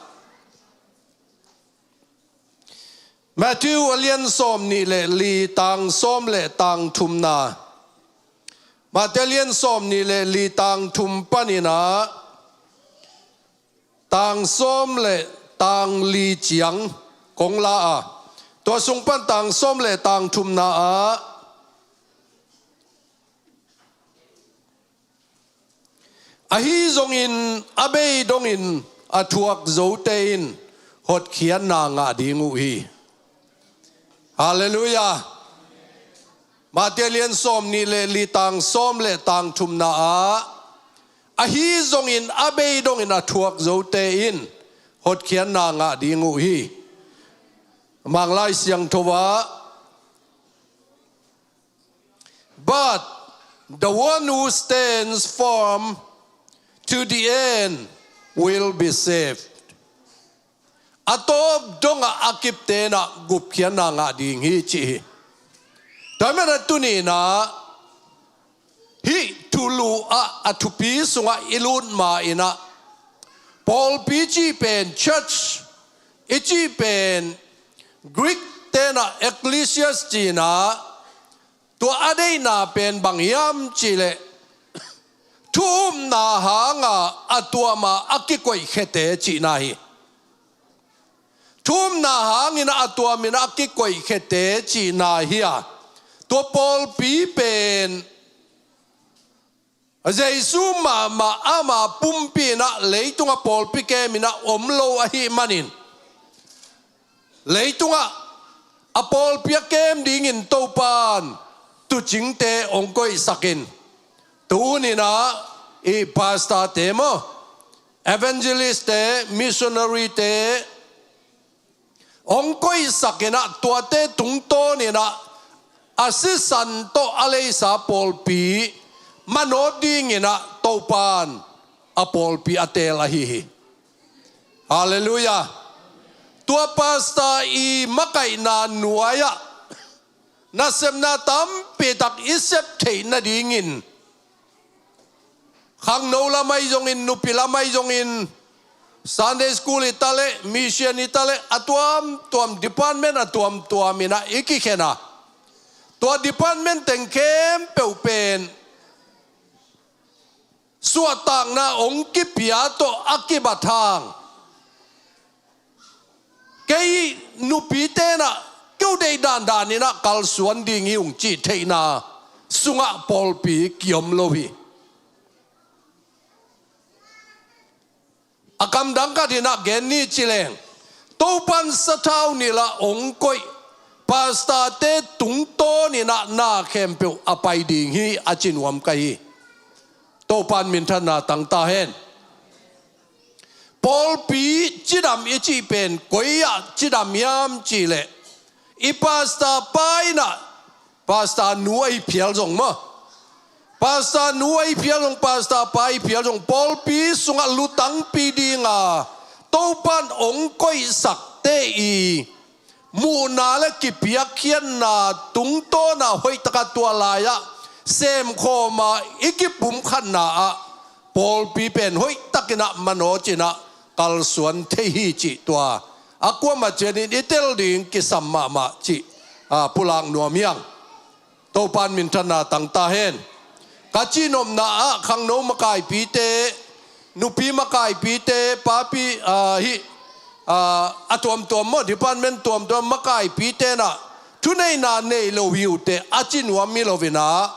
Matthew a lian sawm nih le li, tang sawm le tang thumna. Matthew a lian sawm nih le li, tang thum panin ah, tang sawm le tang li ciang kong la a, tua sung pan tang sawm le tang thumna ah, ahi zongin a bei dongin a thuak zote in hotkhiatna ngah ding uh hi. Halleluiah. Matthew lian sawm nih le li, tang sawm le tang thumna ah, ahi zongin a bei dongin a thuak zote in hotkhiatna ngah ding uh hi. Mang Lai Siangtho ah, "But the one who stands firm to the end will be saved." A tawp dongah a kipte in ah gupkhiatna ngah ding hi ci hi. Tua ahih manin ah tuni in ah, hih thulu ah a thupi sungah i lut ma in ah, pawlpi cih pen, church i cih pen, Greek te'n ah ecclesias ci in ah, tua a deihna pen bang hiam cih leh, thu-upna hanga a tuama a kikoihkhiate cihna hi. Thu-upna hangin a tuamin a kikoihkhiate cihna hi a, tua pawlpi pen Jesu mahmah ama pumpi inah leitunga pawlpi keminah om lo ahih manin, leitungah a pawlpi a kem dingin Topan tuucingte hong koihsakin, tuninah i pastorte maw, evangelistte, missionaryte hong koihsak inah tuate tungtawn inah a sisan tawh a leisa pawlpi manawh dinginah Topan a pawlpi a teel ahi hi. Halleluiah. Tua pastor i makaihna nuai-ah nasepna tampitak i sep theih nadingin khangno lam ahi zongin, nupi lam ahi zongin, Sunday school hi taleh, mission hi taleh, a tuamtuam department a tuamtuam inah i kikhen a, tua department teng khempeuh pen suahtakna hong kipia tawh a kibat hang, kei nupi tenah keu deih dandan inah kalsuan ding hi ung cih theihna sungah pawlpi kiom lo hi. A kamdang khat inah gen ni ci leng, Topan sathau nilh ah hong koih pastorte tungtawn inah na khempeuh a pai ding hi a ci nuam ka hi. Topan minthanna tang ta hen. Pawlpi cidam i cih pen koi-ah cidam hiam cihleh, i pastor pa inah, pastor nu ahi phial zong maw, pastor nu ahi phial zong, pastor pa ahi phial zong, pawlpi sungah lutangpi dinga Topan hong koihsakte i muhna le kipiakkhiatna tungtawna hoihtaka tua lai-ah semkhawma i kipumkhatna ah pawlpi pen hoihtakinah manawh cinah kalsuan thei hi cih tua a kuamah cianin i tel ding kisam mahmah cih, a, pulak nuam hiang. Topan minthanna tang ta hen. Ka cihnopna ah khangno makaipite, nupi makaipite, papi, ah, hi, ah, a tuamtuam maw, department tuamtuam makaipite nah thuneihna nei lo hi uh teh a ci nuam hi loinah,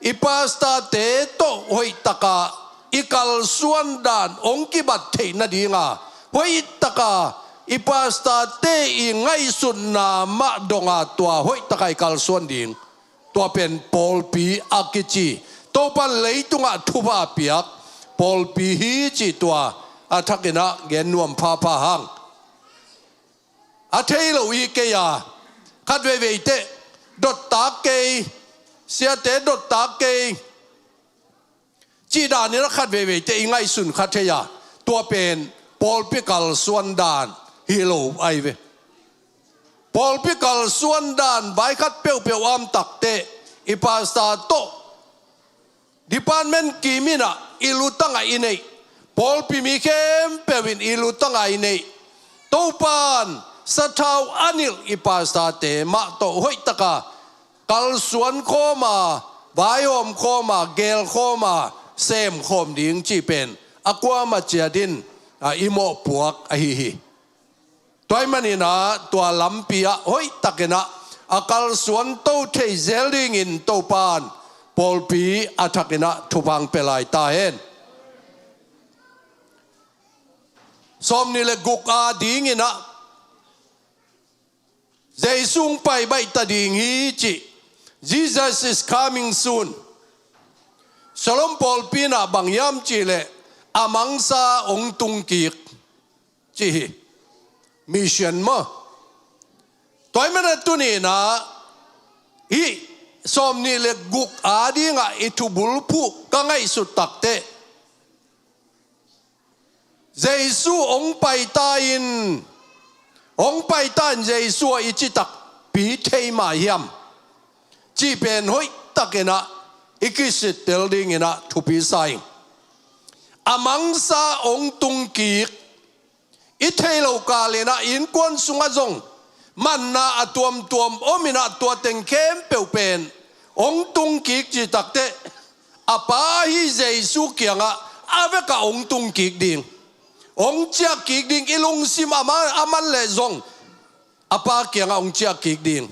i pastorte tawh hoihtaka i kalsuan dan hong kibat theih nadinga hoihtaka i pastorte i ngaihsutna mah donga tua hoihtaka i kalsuan ding, tua pen pawlpi a kici, Topan leitungah thupha piak pawlpi hi cih tua a thakinah gen nuam phapha hang. A thei lo i kei a, khat veivei teh dottak kei, siate dottak kei cih danin a khat veivei teh i ngaihsun kha thei a, tua pen pawlpi kalsuan dan hi lo ahi ve. Pawlpi kalsuan dan vai khat peuhpeuh a om tak teh i pastor tawh department kiminah i lutangah i neih, pawlpi mi khempeuh in i lutangah i neih, Topan sathau a nilh i pastorte mah tawh hoihtaka kalsuan khawma, vaihawm khawma, geel khawma, sem khawm ding cih pen a kuamah ciatin, a, i mawhpuak ahi hi. Tua ahih maninah tua lampi ah hoihtakinah a kalsuan to thei zel dingin Topan pawlpi a thakinah thupha hong pia lai ta hen. Sawmnih le guk a dinginah Jesu hong pai baih ta ding hi cih, Jesus is coming soon. Shalom pawlpi inah bang hiam cihleh a mangsa hong tungkik cih hi. Mission maw? Tua ahih manin tuninah hih sawmnih le guk a dingah i thubulphuh ka ngaihsut tak teh Jesu hong paita in, hong paita in Jesu ah i citakpi thei mah hiam cih pen hoihtakinah i kisittel dinginah thupi sa ing. A mangsa hong tungkik i thei lo kalinah innkuan sungah zong manna a tuamtuam ominah tua teng khempeuh pen hong tungkik cih tak teh a Pa ahi Jesu kiangah a vekah hong tung kik ding, hong ciah kik ding, i lungsim a man, a man leh zong a Pa kiangah hong ciah kik ding.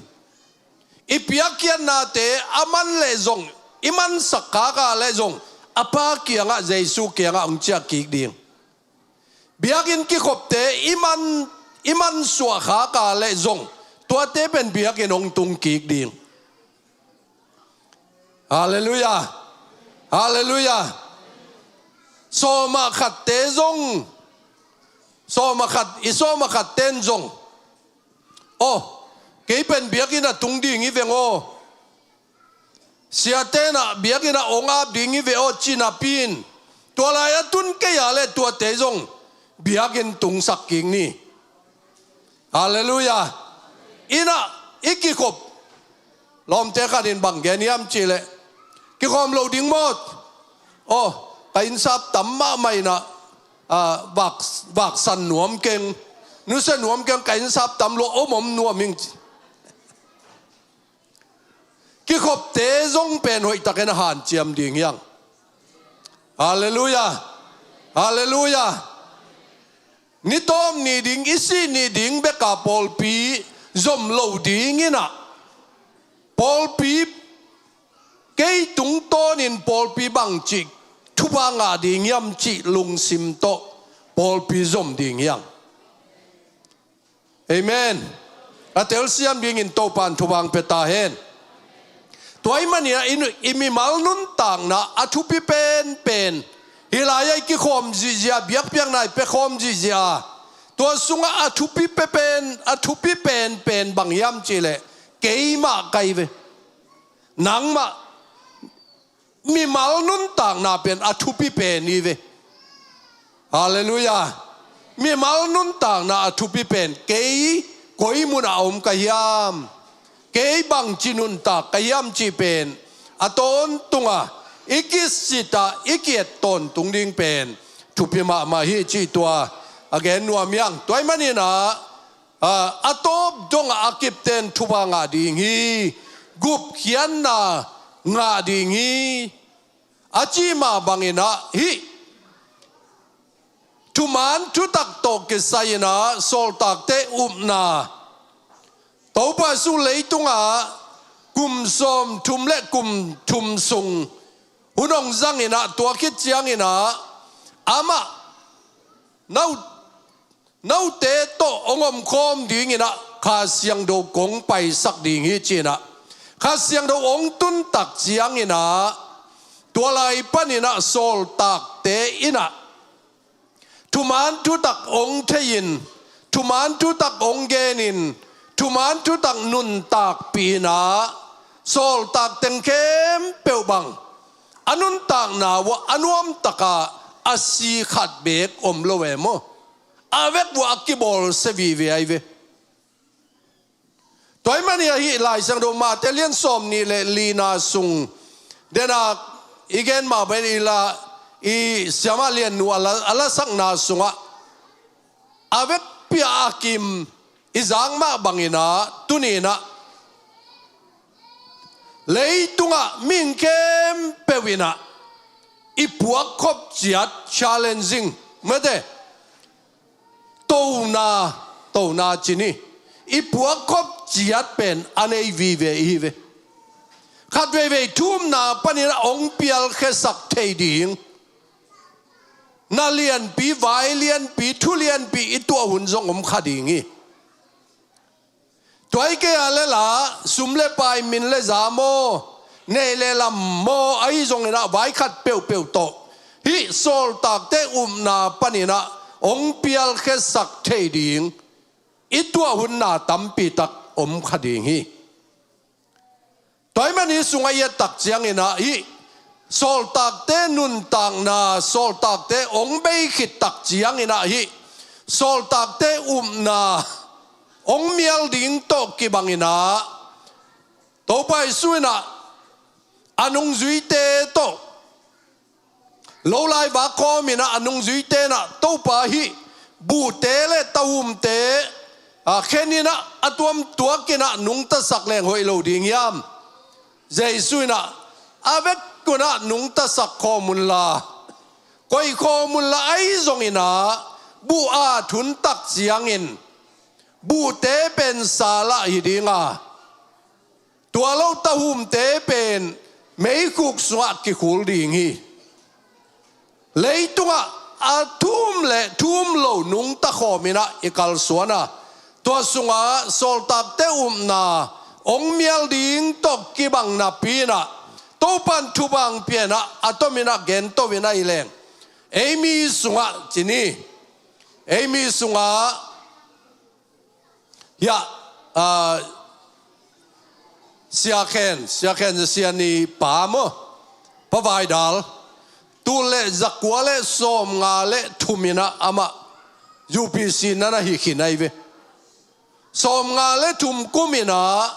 I piakkhiatnate a man leh zong, i mansak khak a leh zong a Pa kiangah, Jesu kiangah hong ciah kik ding. Biakinn kikhopte i man, i mansuah khak a leh zong tuate pen biakinn hong tung kik ding. Halleluiah. Halleluiah. Sawm ah khatte zong, sawm ah khat, i sawm ah khat ten zong, aw, kei pen biakinn ah tung ding hi veng aw, siate in ah biakinn ah hong ap ding hi ve aw, ci napi in, tua lai a tun kei a leh tuate zong biakinn tungsak kik ni. Halleluiah. Inn ah i kikhop, lawmte khat in bang gen hiam cih leh, kikhawm lo ding maw? Aw, ka innsap tam mahmah in ah, ah, vak, vaksan nuam keng, nusia nuam keng, ka innsap tam lua, om om nuam ing. Kikhopte zong pen hoihtakin a hanciam ding hi hang. Halleluiah. Halleluiah. Ni tawp ni ding, i sih ni ding bek a pawlpi zom lo ding in ah, pawlpi, kei tungtawnin pawlpi bangci thupha ngah ding hiam cih lungsim tawh pawlpi zom ding hi hang. Amen. A telsiam dingin Topa'n thupha hong pia ta hen. Tua ahih manin ah i, i mimal nuntakna a thupi penpen, hih lai-ah i kikhawm zihziah, biakpiakna i piakhawm zihziah, tua sungah a thupi penpen, a thupi penpen bang hiam cih leh, keimah ka hi ve. Nangmah, mimal nuntakna pen a thupi pen hi ve. Halleluiah. Mimal nuntakna a thupi pen, kei koi munah a om ka hiam, kei bangci nuntak ka hiam cih pen a tawntunga i kisit a, i ki-et tawntung ding pen thupi mahmah hi cih tua a gen nuam hi hang. Tua ahih manin ah, a, a tawp dongah a kipten thupha ngah ding hi, gupkhiatna ngah ding hi, a cih mah bangin ah, hih thuman thutak tawh kisai-in ah sawltakte upna, Topa Jesu leitungah kum sawmthum le kum thum sung hun hong zangin ah, tua khit ciangin ah amah nau, note tawh hong omkhawm dingin ah Kha Siangtho kong paisak ding hi, ci-in ah Kha Siangtho hong tun tak ciangin ah, tua lai panin ah sawltakte in ah thuman thutak hong thei-in, thuman thutak hong genin, thuman thutak nuntakpih-in ah, sawltak teng khempeuh bang a nuntakna uah a nuamtaka a si khat beek om lo e maw? A vek uah a kibawlsia vive ahi ve. Tua ahih manin ah hih Lai Siangtho Mate lian sawmnih le lina sung, denak i gen mah bangin i la, i Siamah Lian Nu a la, a lasakna sungah a vekpi-a a kim i zak mah bangin ah, tuni-in ah leitungah mihing khempeuh in ah i puakkhop ciat, challenging, mate, tona, tona ci ni, i puakkhop ciat pen a nei vive i hi ve. Khatveivei thu-umna panin ah hong pialkhiasak thei ding na lianpi, vai lianpi, thu lianpi i tuah hun zong om kha ding hi. Tua hi kei a leh la, sum le pai, min le za maw, neih le lam maw, ahi zongin ah vai khat peuhpeuh tawh hih sawltakte upna panin ah hong pialkhiasak thei ding i tuah hun na tampi tak om kha ding hi. Tua ahih manin hih sungah i et tak ciangin ah, hih sawltakte nuntakna, sawltakte hong bei khit tak ciangin ah, hih sawltakte upna hong mial ding tawh kibangin ah, Topa Jesu in ah a nungzuite tawh, lolai vak khawmin ah a nungzuite in ah, Topa, hih buhte le tahumte, a, khenin ah, a tuamtuakin ah nungtasak leng hoih lo ding hiam? Jesu in ah a vek Tunah nungtasak khawm unla, koih khawm unla, ahi zongin ah buh a thuntak ciangin buhte pen salah hi ding a, tua lo tahumte pen meikhuk sungah kikhul ding hi. Leitungah a thum le thum lo nungta khawm in ah i kalsuan a, tua sungah sawltakte upna hong mial ding tawh kibang napi in ah, Topa'n thupha hong pia in ah, a tomin ah gen to in ah hi leng, ei mi sungah ci ni, ei mi sungah, hiah, ah, Sia Khen, Sia Khen, Sia Ni pa maw, Pa Vai Dal, tul le zakua le sawmnga le thum in ah amah U P C na na hih khin ahi ve. Sawmnga le thum kum in ah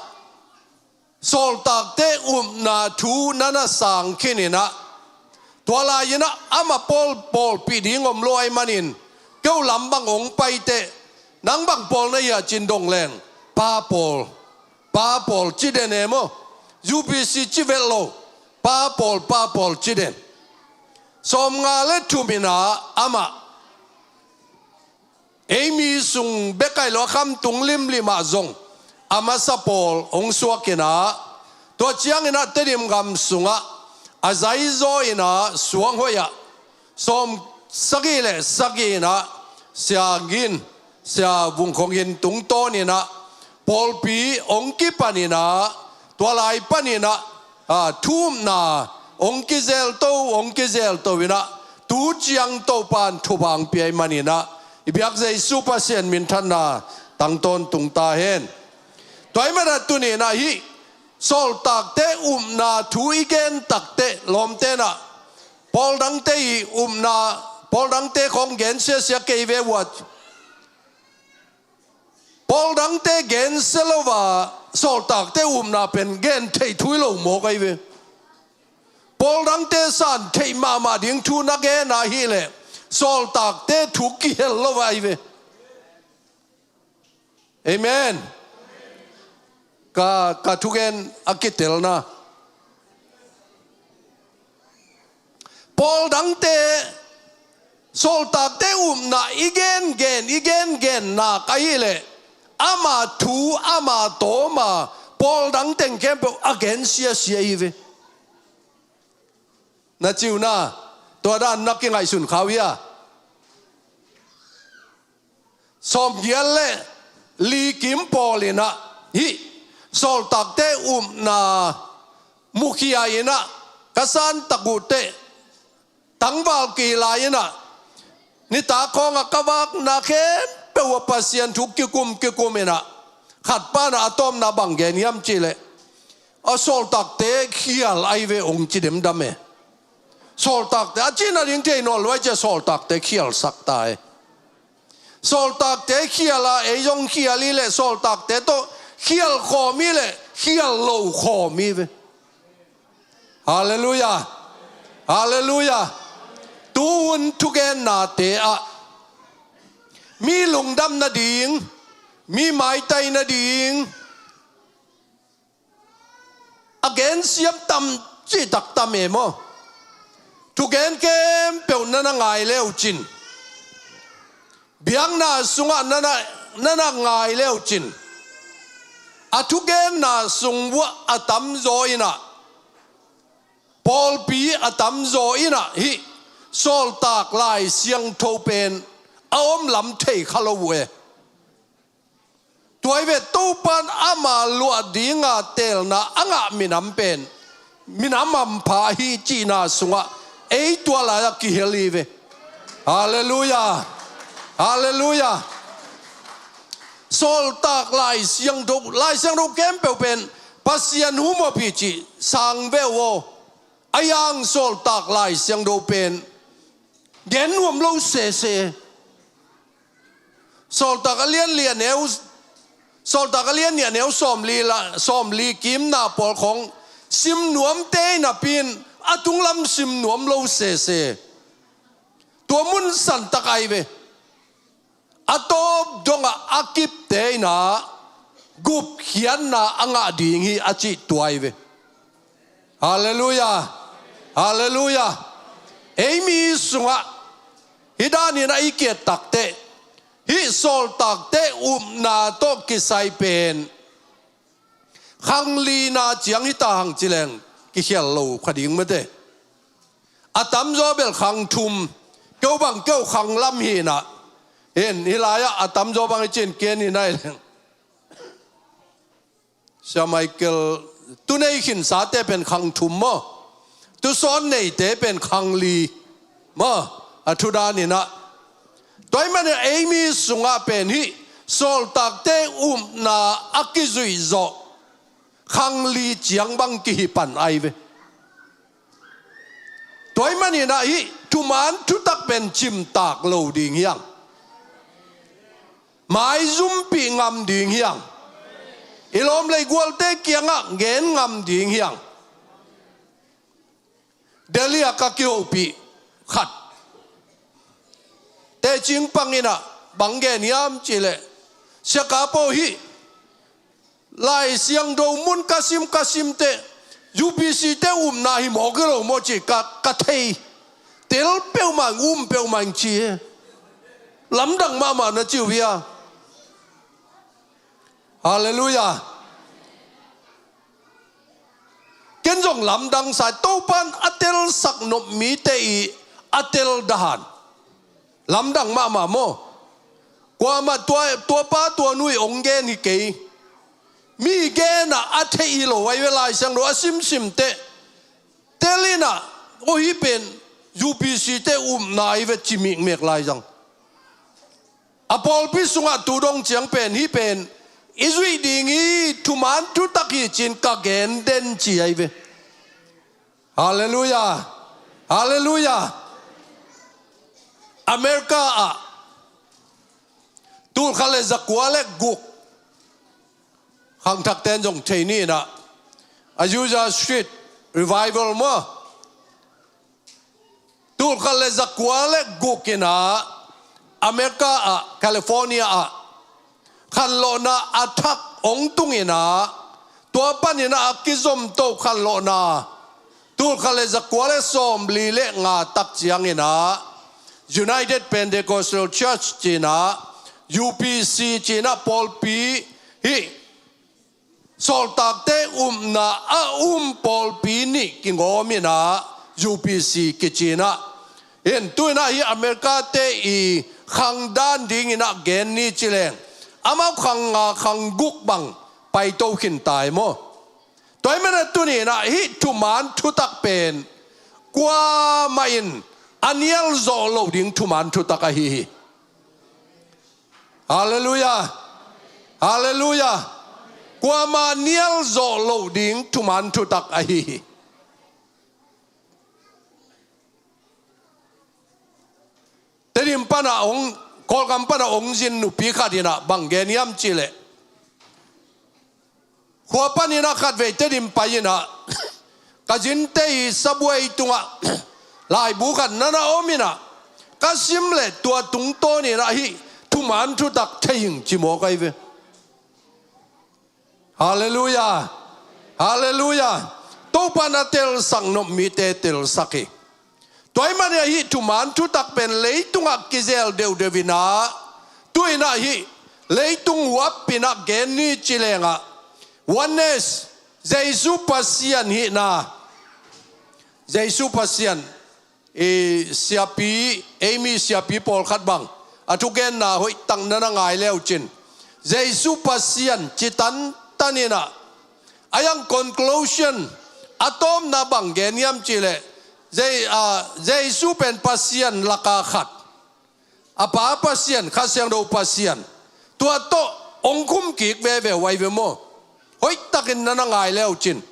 sawltakte upna thu na na sang khin in ah, tua lai in ah amah pawl pawlpih ding om lo ahih manin, keu lam bang hong pai teh, nang bang pawl na hia ci-in dong leng, Pa pawl, Pa pawl ci den e maw. U P C ci vet lo, Pa pawl, Pa pawl ci den. Sawmnga le thum in ah amah ei mi sung bek hi lo, a khamtung limlim ah zong a masa pawl hong suak in ah, tua ciangin ah Tedim gam sungah a zaizaw in ah suang hoih ah, sawmsagih le sagih in ah Sia Gin, Sia Vung Khong Gin tungtawn in ah pawlpi hong kipan in ah, tua lai pan in ah, a, thu upna hong kizel to, hong kizel to in ah, tu ciang Topa'n thupha hong pia ahih manin ah, i biak Jesu Pasian minthanna tang tawntung ta hen. Tua ahih manin ah tuni in ah hih sawltakte upna thu i gen tak teh, lawmte in ah, pawl dangte i upna, pawl dangte khawng gen siasia kei ve uh a, pawl dangte gensia lo a, sawltakte upna pen gen theih thu hi lo mawk ahi ve. Pawl dangte san theih mahmah ding thu na gen ahih leh, sawltakte thu kihel lo ahi ve. Amen. Ka, ka thugen a kitelna. Pawl dangte, sawltakte upna i gengen, i gengen nak ahih leh, ama thu, ama tawm a, pawl dang teng khempeuh a gen siasia hi ve. Na ci uh na, tua dan na kingaihsun kha uh hia? Sawmgiat le li kim pawl in ah hih sawltakte upna mukhia in ah, ka san tak uh teh, tangval kila in ah, nitak khawng ah ka vakna khempeuh ah Pasian thu kikum kikum in ah, khat pan ah a tawpna bang gen hiam cih leh, a, sawltakte khial ahi ve, hong ci demdam e. Sawltakte, a cih nading thei nawn lo ahih ciang sawltakte khialsak ta e. Sawltakte khial a, ei zong khial hi leh, sawltakte tawh khial khawm hi leh, khial lo khawm hi ve. Halleluiah. Halleluiah. Tu hun thugennate ah mi lungdam nading, mi maitai nading a gensiam tam cihtak tam e maw? Thugen khempeuh na na ngai leucin, biakna sungah na na, na na ngai leucin, a thugenna sung uah a tamzaw in ah, pawlpi a tamzaw in ah hih sawltak Lai Siangtho pen a om lam thei kha lo uh e. Tua hi ve, Topa'n ama luah dinga teelna a ngah minam pen minam hampha ahi cihna sungah ei tua lai-ah kihel hi ve. Halleluiah. Halleluiah. Sawltak Lai Siangtho, Lai Siangtho khempeuh pen Pasian hum uh hi cih sang ve uh aw. A, hiang sawltak Lai Siangtho pen gen nuam lo sese. Sawltak a lian li a neu, sawltak a lian li a neu sawmli la, sawmli kimna pawl khawng sim nuam tei napi-in a tunglam sim nuam lo sese. Tua mun santak ahi ve. A tawp dongah a kipte in ah gupkhiatna a ngah ding hi a cih tua hi ve. Halleluiah. Halleluiah. Ei mi sungah hih danin a i kiat takteh, hih sawltakte upna tawh kisai pen khang lina ciang hita hang ci leng kikhial lo kha ding mate. A tamzaw bel khang thum, keu bang keu khang lam hinah. Hin hih lai-ah a tamzaw bang i cin kian hinah hi leng, Sia Michael, tu nei khinsate pen khang thum maw? Tu sawn neite pen khang li maw? A thu daninah. Tua ahih manin ei mi sungah pen hih sawltakte upna a kizuih zawh khang li ciang bang kihi pan ahi ve. Tua ahih maninah hih thuman thutak pen cimtak lo ding hiang. Maizumpih ngam ding hiang. I lawm lei gualte kiangah gen ngam ding hiang. Delhi ah ka kihopih khat tecing panginah bang gen hiam cihleh, Sia Kap aw, hih Lai Siangtho mun ka sim ka simteh U P C te upna hi mawk hi lo maw ci ka, ka thei. Tel peuhmah ing, um peuhmah ing ci hi. Lamdang mahmah na ci uh hia? Halleluiah. Ken zong lamdang sa, Topan a telsak nop mite i a tel dahan. Lamdang mahmah maw? Kuamah tua, tua pa tua nu i ong gen hi kei. Mi genah a theih hi lo ahi ve, Lai Siangtho a simsimteh. Telinah, aw hih pen U P C te upna ahi ve ci mikmek lai zang. A pawlpi sungah tu dong ciang pen hih pen i zuih ding hi, thuman thutak hi cin ka gen den ci ahi ve. Halleluiah. Halleluiah. America ah tulkhat le zakua le guk, khangthakten zong thei ninah, Azusa Street Revival maw? Tulkhat le zakua le gukinah America ah, California ah khanlawhna a thak ong tunginah, tua paninah a kizomto khanlawhna tulkhat le zakua le sawmli le nga tak cianginah United Pentecostal Church cinah, U P C cinah pawlpi hih sawltakte upna a um pawlpi nih kingawminah U P C kicinah. Hin tuinah hih America te i khang dan dinginah gen ni ci leng, amau khang nga khang guk bang paito khin tai maw? Tua ahih manin tuninah hih thuman thutak pen kuamah in a nial zawh loh ding thuman thutak ahi hi. Halleluiah. Halleluiah. Kuamah nial zawh loh ding thuman thutak ahi hi. Tedim panah ong, Kawlgam panah ong zin nupi khatinah bang gen hiam cihleh, khua paninah khatvei Tedim pai-inah ka zinte i sabuai tungah laibu khat nana ominah ka sim leh tua tungtawninah hih thuman thutak thei ing ci mawk ahi ve. Halleluiah. Halleluiah. Topan a telsak nop mite telsak hi. Tua ahih manin hih thuman thutak pen leitungah kizel deuhdeuhinah, tuinah hih leitung huapinah gen ni ci lengah, oneness, Jesu Pasian hihna, Jesu Pasian, i siapi, ei mi siapi pawlkhat bang a thugenna hoihtak nana ngai leucin, Jesu Pasian ci tantaninah, a yang conclusion, a tawpna bang gen hiam cihleh, Je-, a, Jesu pen Pasian laka khat, a Pa Pasian, Kha Siangtho Pasian, tua tawh ong khum kik veve uh ahi ve maw? Hoihtakin nana ngai leucin,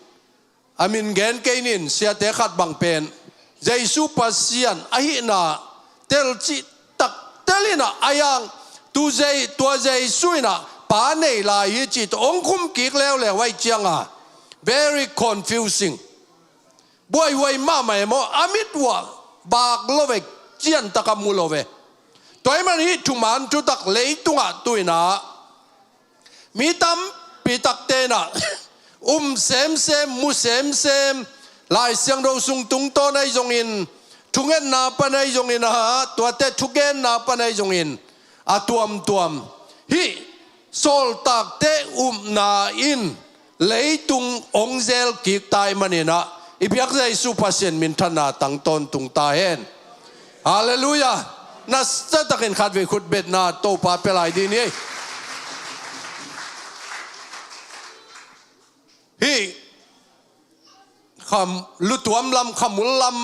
a min gen kei nin, siate khat bang pen Jesu Pasian ahihna telcih tak telinah, a yang tu Je-, tua Jesu inah Pa nei lai hi cih tawh ong khum kik leuleu ahih cianga, very confusing. Buaihuai mahmah e maw, a mit uah bak lo ve, ciantakah mu lo ve. Tua ahih manin hih thuman thutak leitungah tuinah mi tampi takte inah um semsem, mu semsem, Lai Siangtho sung tungtawn ahi zongin, thungetna pan ahi zongin, a tuate thugenna pan ahi zongin, a tuamtuam hih sawltakte upna in leitung hong zel kik ta ahih manin ah, i biak Jesu Pasian minthanna tang tawntung ta hen. Halleluiah. Nasatakin khatvei khutbetna Topa pia lai ding hi. Hih kha lutuam lam, khamul lam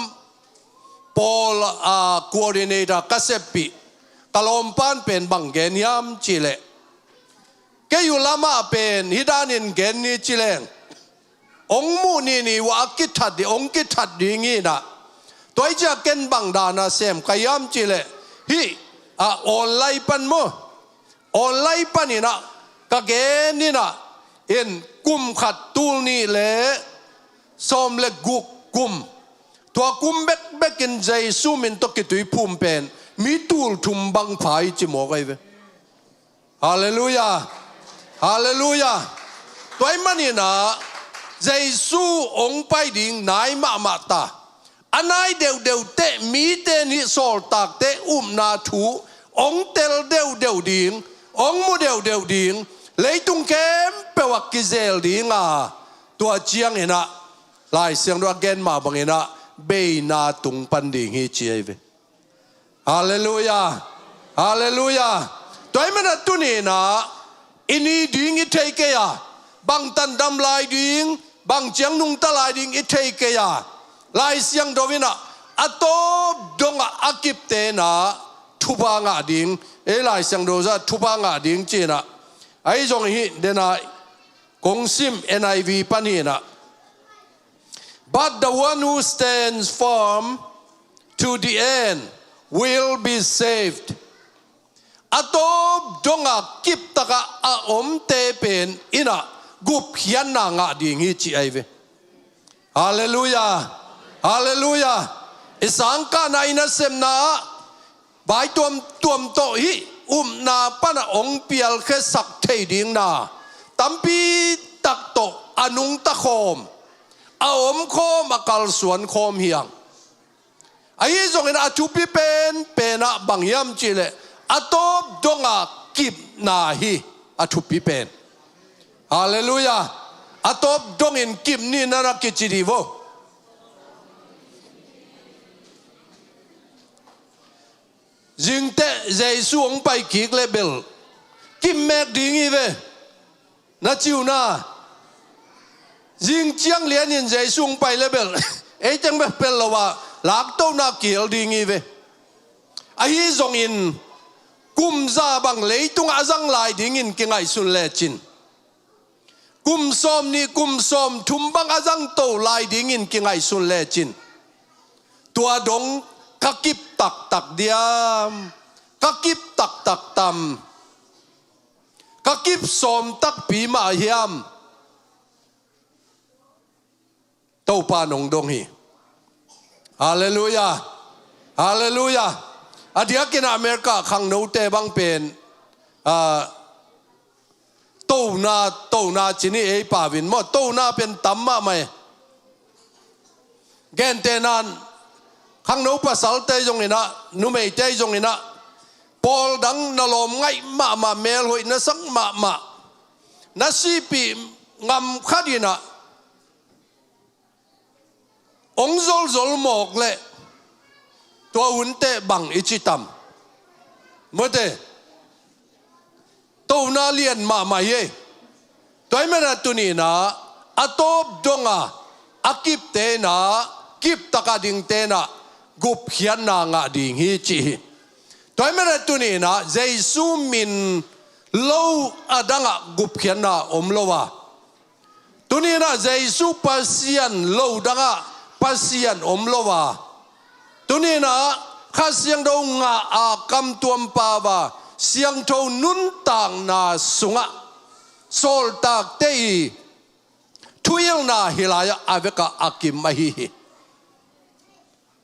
pawl a coordinator ka seppih ka lawmpan pen bang gen hiam cihleh, kei uh lamah pen hih danin gen ni ci leng, hong muh nini uh a kithat ding, hong kithat ding hi in ah, tua hi ciah ken bang dana sem ka hiam cihleh, hih a online pan maw, online panin ah ka gen in ah, in kum khat tul nih le sawm le guk kum, tua kum bekbek in Jesu min tawh kituiphum pen mi tul thum bang pha hi ci mawk ahi ve. Halleluiah. Halleluiah. Tua ahih manin ah Jesu hong pai ding nai mahmah ta. A nai deuhdeuh teh mite in hih sawltakte upna thu hong tel deuhdeuh ding, hong mu deuhdeuh ding, leitung khempeuh ah kizel ding a, tua ciangin ah Lai Siangtho a gen mah bangin ah beina tung pan ding hi ci ahi ve. Halleluiah. Halleluiah. Tua ahih manin ah tuni in ah i ni ding i thei kei a, bang tandam lai ding, bang ciang nungta lai ding i thei kei a, Lai Siangtho in ah a tawp dongah a kipte in ah thupha ngah ding, ei Lai Siangtho zah thupha ngah ding ci in ah, ahi zong hih den ah kong sim N I V pan hi in ah, "But the one who stands firm to the end will be saved." A tawp dongah kiptakah a omte pen in ah gupkhiatna ngah ding hi ci ahi ve. Halleluiah. Halleluiah. I sangkahna, i nasepna ah vai tuamtuam tawh hih upna panah hong pialkhiasak thei ding na tampi tak tawh a nungta khawm, a om khawm, a kalsuan khawm hi hang. Ahi zongin a thupi penpen ah bang hiam cihleh, a tawp dongah kipna hi a thupi pen. Halleluiah. A tawp dongin kip ni na na kici dih vo. Zingteh Jesu hong pai kik le bel kip mek ding hi ve. Na ci uh na, zing ciang lianin Jesu hong pai le bel ei teng bek pel lo a, laktohna kihel ding hi ve. Ahi zongin kum za bang leitungah a zang lai dingin kingaihsun lecin, kum sawm nih, kum sawm thum bang a zangto lai dingin kingaihsun lecin, tua dong ka kip taktak diam, ka kip taktak tam, ka kip sawm takpi mah hiam? Topa in hong dong hi. Halleluiah. Halleluiah. A diakin America khangnote bang pen, ah, tona, tona ci ni ei pau in maw, tona pen tam mahmah e. Gentehna in khangno pasalte zongin ah, numeite zongin ah, pawl dang na lawm ngaih mahmah, mel hoih na sak mahmah, na sihpih ngam khat in ah hong zolzol mawk leh tua hun teh bang i ci tam? Mawte, tona lian mahmah hi ei. Tua ahih manin ah tuni in ah a tawp dongah a kipte in ah, kiptakah dingte in ah gupkhiatna ngah ding hi ci hi. Tua ahih manin ah tuni in ah Jesu min lo a dangah gupkhiatna om lo a, tuni in ah Jesu Pasian lo dangah Pasian om lo a, tuni in ah Kha Siangtho ngah a, kamtuam pau a, siangtho nuntakna sungah sawltakte i thuhilhna hih lai-ah a vekah a kim ahi hi.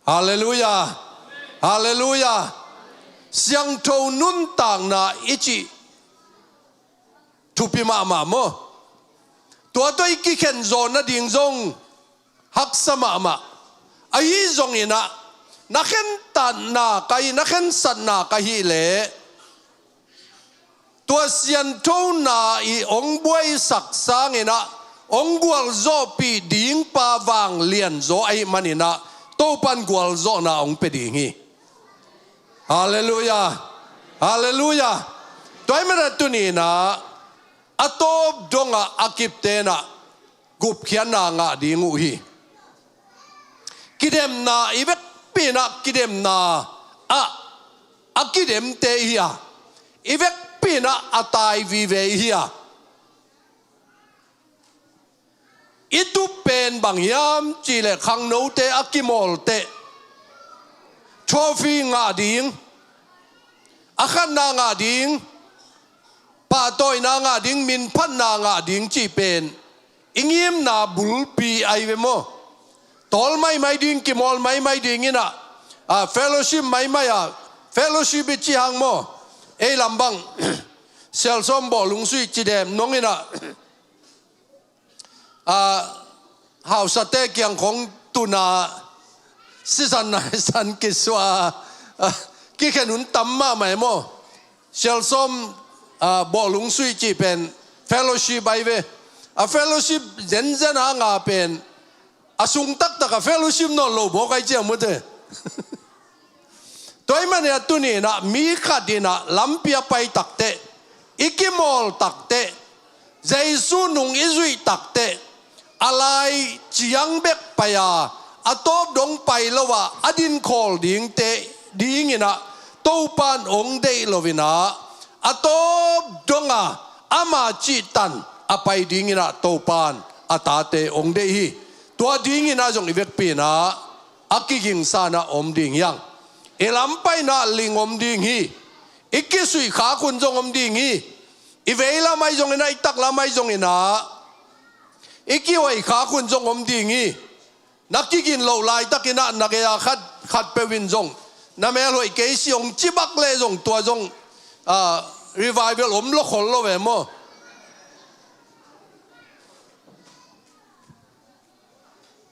Halleluiah. Halleluiah. Siangtho nuntakna i cih thupi mahmah maw? Tua tawh i kikhen zawh nading zong haksa mahmah. Ahi zongin ah, na khentatna ka hi, na khensatna ka hi leh, tua sianthona i hong buaisak sangin ah, hong gualzawhpih ding pa vanglian zaw ahih manin ah, Topan gualzawhna hong pia ding hi. Halleluiah. Halleluiah. Tua ahih manin ah tuni-in ah, a tawp dongah a kipte in ah gupkhiatna ngah ding uh hi. Kidemna, i vekpi in ah kidemna ah a kidemte i hi a, i vekpi in ah a tai vive i hi a, i tup pen bang hiam cih leh khangnote a kimawl teh trophy ngah ding, a khatna ngah ding, pahtawina ngah ding, minphatna ngah ding cih pen i ngimna bulpi ahi ve maw. Tawl maimai ding, kimawl maimai ding in ah, a, fellowship maimai a, fellowship i cih hang maw, ei lam bang sialsawm bawhlung suih cidem nong in ah, a, hausate kiang khong tun a sisan naisan kisuah a, a, kikhen hun tam mahmah e maw. Sialsawm, a, bawhlung suih cih pen fellowship ahi ve. A fellowship zenzen hanga pen a sung taktak a fellowship nawn lo mawk ahi ciang mute. Tua ahih manin ah tuni-in ah mi khat in ah lampi a pai takteh, i kimawl takteh, Jesu nung i zuih takteh, a lai ciang bek pai a, a tawp dong pai lo a, a dinkhawl dingte dingin ah Topan hong deih lo-in ah, a tawp dong a ama cihtan a pai dingin ah Topan a tate hong deih hi. Tua dingin ah zong i vekpi in ah a kigingsa in ah om ding hi hang. I lam pai in ah ling om ding hi. I kisuih khak hun zong om ding hi. I veilam ahi zongin ah, i taklam ahi zongin ah, i kihoih khak hun zong om ding hi. Na kigin loh laitakin ah na gei-a khat, khat peuh in zong, na melhoih kei si hong ci bak leh zong tua zong, a, revival om lo khol lo ve maw.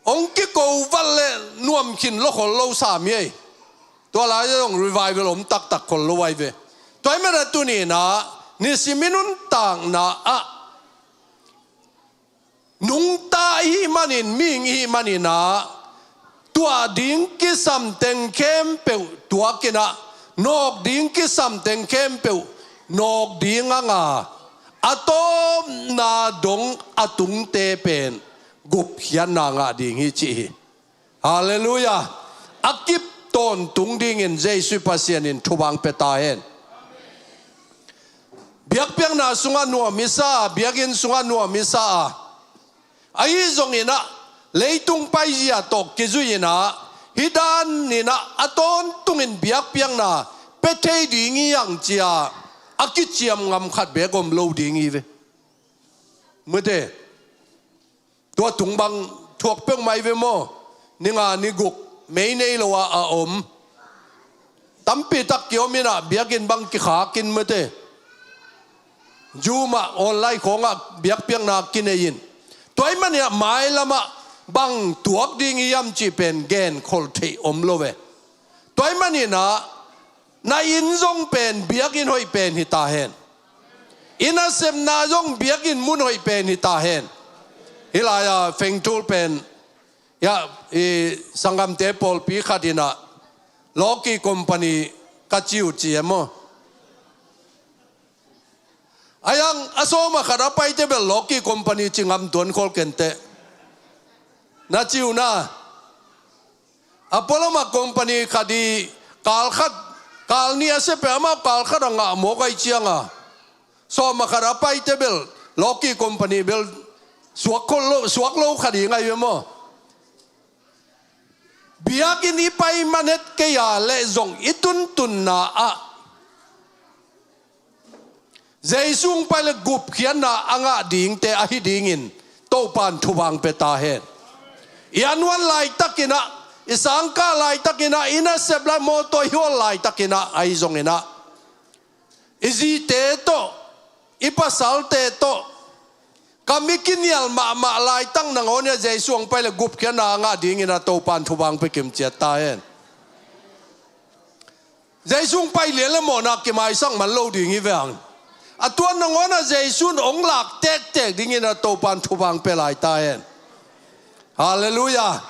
Hong kiko vat leh nuam khin lo khol lo sam hi ei. Tua lai zong revival om taktak khol lo ahi ve. Tua ahih manin ah tuni-in ah, nisim i nuntakna ah nungta i hih manin, mihing i hih manin ah, tuah ding kisam teng khempeuh tuakin ah, nawk ding kisam teng khempeuh nawk ding a nga, a tawpna dong a tungte pen gupkhiatna ngah ding hi ci hi. Halleluiah. A kip tawntung dingin Jesu Pasian in thupha hong pia ta hen. Biakpiakna sungah nuam i sa a, biakinn sungah nuam i sa a, ahi zongin ah leitung paizia tawh kizui-in ah, hih danin ah a tawntungin biakpiakna pia thei ding hi hang ci-a a kiciam ngam khat beek om lo ding hi ve. Mute. Tua tung bang thuak peuhmah hi ve maw. Ni nga ni guk mei nei lo a a om. Tampi tak kiom in ah biakinn bang kikhak in mate. Zoom ah online khawngah biakpiakna kinei in. Tua ahih manin ah mailam ah bang tuak ding hiam cih pen genkholh theih om lo ve. Tua ahih manin ah na inn zong pen biakinn hoih pen hi ta hen. I nasepna zong biakinn mun hoih pen hi ta hen. Hih lai-a Fengtul pen, ya, i sanggamte pawlpi khat in ah lawki company ka ci uh ci e maw. A yang a sawm a khat a paite bel lawki company ci ngam tuan khol kei inteh. Na ci uh na. A pualam ah company khat i kal khat, kal nih a sia pen amau kal khat a ngah mawk ahih ciangin, sawm a khat a paite bel lawki company bel suak khol lo, suak lo khat hi ngai ve maw. Biakinn i pai man het kei a leh zong i tuntunna ah Jesu hong pai leh gupkhiatna a ngah dingte ahi dingin Topa'n thupha hong pia ta hen. I annual laitakin ah, i sangkah laitakin ah, i nasep lai mawtaw i hawl laitakin ah, ahi zongin ah, i zite tawh, i pasalte tawh, Ka mit kinial mahmah laitak nangawn in ah Jesu hong pai leh gupkhiatna a ngah dingin ah Topa'n thupha hong pia kimciat ta hen. Jesu hong pai lian leh mawhna kimaisak man lo ding hi ve hang. A tua nangawn ah Jesu in hong lak tektek dingin ah Topa'n thupha hong pia lai ta hen. Halleluiah.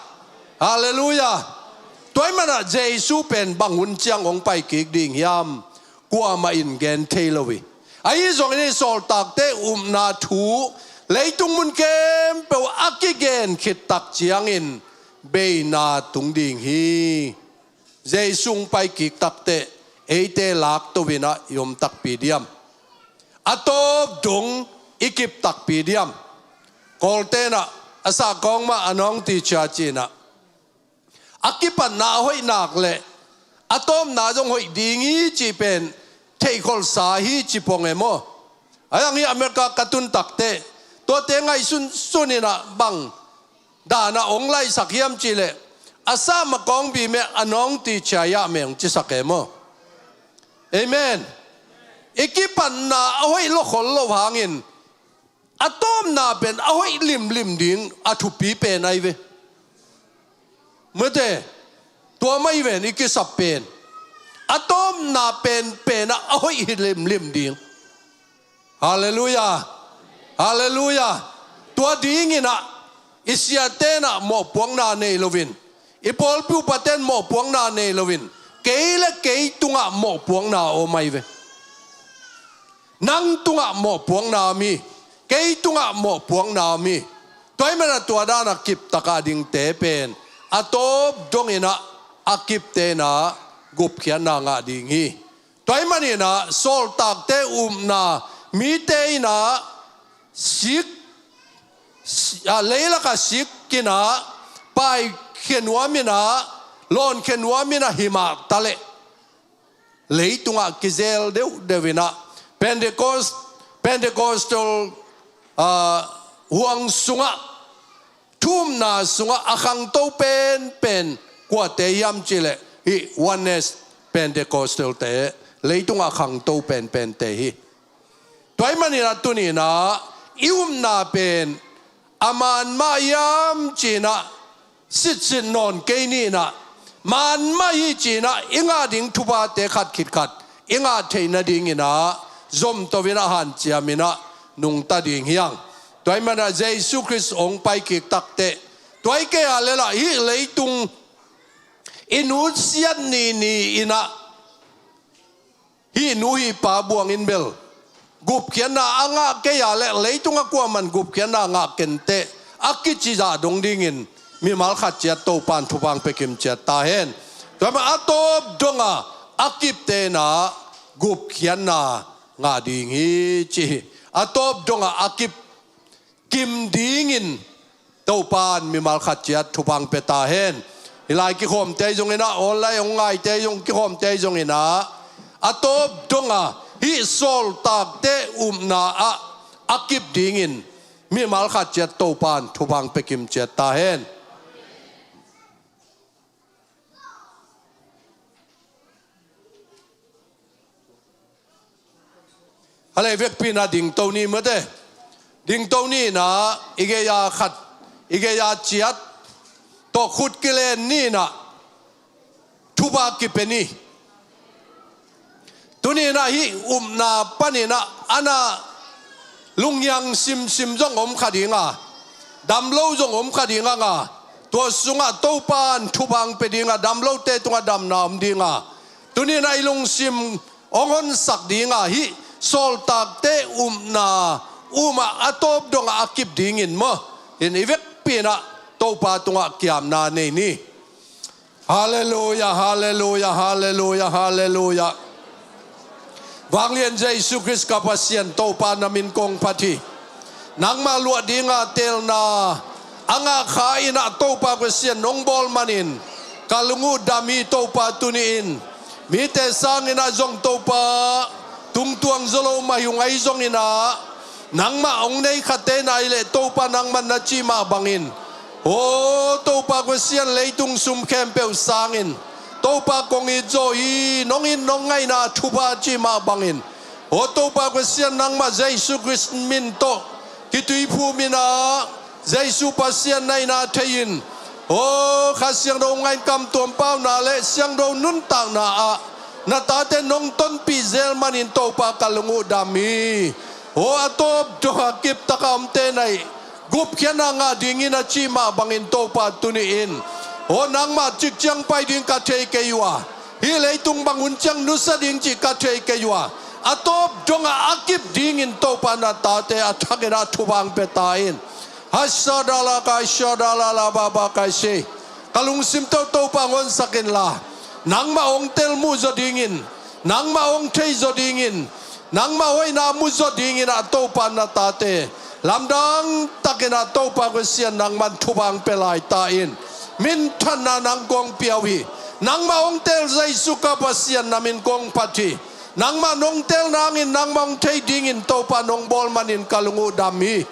Halleluiah. Tua ahih manin ah Jesu pen bang hun ciang hong pai kik ding hiam, kuamah in gen thei lo hi. Ahi zongin hih sawltakte upna thu leitung mun khempeuh a kigen khit tak ciangin beina tung ding hi. Jesu hong pai kik takteh eite lak to in ah i om takpi diam? A tawp dong i kip takpi diam? Kawlte'n ah a sahkhawng mah anointing teacher ci-in ah, a kipatna a hoih nak leh a tawpna zong hoih ding hi cih pen theihkholhsa hi ci pong e maw. Ahi zongin hih America ka tun takteh tuate ngaihsunsun in ah bang dan ah hong laisak hiam cih leh, a sahma kawng bime anointing teacher a meng hong cisak e maw. Amen. I kipatna a hoih lo khol lo hangin a tawpna pen a hoih limlim ding a thupi pen ahi ve. Mate, tua mah hi ven i kisap pen. A tawpna penpen ah a hoih hi limlim ding. Halleluiah. Halleluiah. Tua dingin ah i siate'n ah mawhpuakna nei loin, i pawlpi upate'n mawhpuakna nei loin, kei le kei tungah mawhpuakna a om ahi ve. Nang tungah mawhpuakna om hi. Kei tungah mawhpuakna om hi. Tua ahih manin ah tua dan a kiptak a dingte pen a tawp dongin ah a kipte in ah gupkhiatna ngah ding hi. Tua ahih manin ah sawltakte upna mite in ah sik, si-, a, leilak ah sik in ah paikhia nuam in ah, lawnkhia nuam in ah hi mah ta leh, leitungah kizel deuhdeuh in ah Pentecost, Pentecostal, ah, huang sungah, thu upna sungah a khangto penpen kuate hiam cih leh hih Oneness Pentecostal-te, leitungah a khangto penpente hi. Tua ahih manin ah tuni-in ah i upna pen a man mah hiam ci-in ah sitsit nawn kei ni in ah, man mah hi ci-in ah i ngah ding thuphate khat khit khat i ngah theih nadingin ah zom to in ah hanciam in ah nungta ding hi hang. Tua ahih manin ah Jesu Khrist hong pai kik takteh, tua hi kei a leh lah hih leitung i nusiat ni ni in ah hih nu hih pa buang in bel gupkhiatna a ngah kei a leh, leitungah kuaman gupkhiatna ngah kenteh a kici zah dong dingin mimal khat ciat Topa'n thupha hong pia kimciat ta hen. Tua ahih manin a tawp dong a a kipte in ah gupkhiatna ngah ding hi ci hi. A tawp dong a a kip kim dingin Topa'n mimal khat ciat thupha hong pia ta hen. Hih lai kikhawmte zong in ah, online hong ngaite zong, kikhawmte zong in ah, a tawp dong a hih sawltakte upna ah a kip dingin mimal khat ciat Topa'n thupha hong pia kimciat ta hen. A leh vekpi in ah dingto ni mate. Dingto ni in ah i gei-a khat, i gei-a ciat tawh khut kilen ni in ah thupha kipia ni. Tuni in ah hih upna panin ah a na lunghiang simsim zong om kha ding a, dam lo zong om kha ding a, tua sungah Topa'n thupha hong pia ding a, dam lote tungah damna om ding a. Tuni in ah i lungsim hong honsak ding a, hih sawltakte upna um a a tawp dong a a kip dingin maw, in i vekpi in ah Topa tungah kiamna nei ni. Halleluiah, halleluiah, halleluiah, halleluiah. Vanglian Jesu Khrist ka Pasian, Topa na min kong phat hi. Nangmah luah ding a teelna a ngah kha in ah Topa Pasian nong bawl manin ka lung uh dam hi Topa tuni-in. Mite sangin ah zong Topa tungtuang zaw lo mah hi ung, ahi zongin ah nangmah hong nei khate in ah ahih leh Topa nangmah na cih mah bangin, aw Topa Pasian, leitung sung khempeuh sangin Topa kong it zaw hi, nong it nong ngaihna thupha cih mah bangin, aw Topa Pasian, nangmah Jesu Khrist min tawh Kituiphum in ah Jesu Pasian naihna thei-in, aw Kha Siangtho ngainkam tuampauna le Siangtho nuntakna ah na tate nong tonpih zel manin Topa ka lung uh dam hi. Aw a tawp dong a kiptak a omte naih gupkhiatna ngah dingin a cih mah bangin Topa tuni-in, aw nangmah cikciang pai ding ka thei kei uh a, hih leitung bang hun ciang nusia ding cih ka thei kei uh a, a tawp dong a a kip dingin Topa na tate a thakin ah thupha hong pia ta in. Hasadala kai sadala la baba kai se. Ka lungsim tawh Topa hong honsak inla, nangmah hong tel muh zaw dingin, nangmah hong thei zaw dingin, nangmah hoihna muh zaw dingin ah Topa na tate lamdang takin ah Topa Pasian nangman thupha hong pia lai ta in. Minthanna nang kong pia uh hi. Nangmah hong tel Jesu ka Pasian na min kong phat hi. Nangmah nong tel nangin nangmah hong thei dingin Topa nong bawl manin ka lung uh dam hi.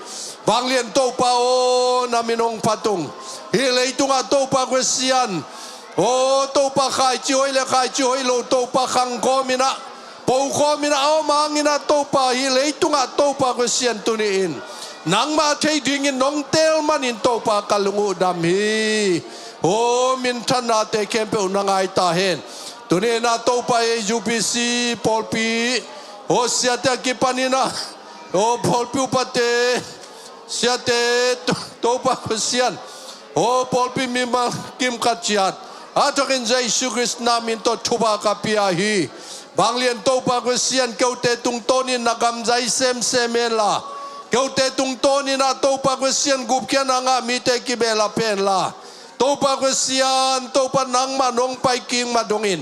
Vanglian Topa aw na min hong phat ung. Hih leitungah Topa Pasian, aw Topa khaici hoih le khaici hoih lo Topa khangkhawm in ah, pokhawm in ah, a om hangin ah Topa hih leitungah Topa Pasian tuni-in nangmah thei dingin nong tel manin Topa ka lung uh dam hi. Aw minthannate khempeuh na ngai ta hen. Tuni-in ah Topa A U P C pawlpi, aw siate a kipanin ah, aw pawlpi upate, siate, To- Topa Pasian, aw pawlpi mimal kim khat ciat a thakin Jesu Khrist na min tawh thupha ka pia hi. Vanglian Topa Pasian, keute tungtawnin na gam zai semsem henla, keute tungtawnin ah Topa Pasian gupkhiatna ngah mite kibehlap henla, Topa Pasian, Topa nangmah nong pai kik mah dongin,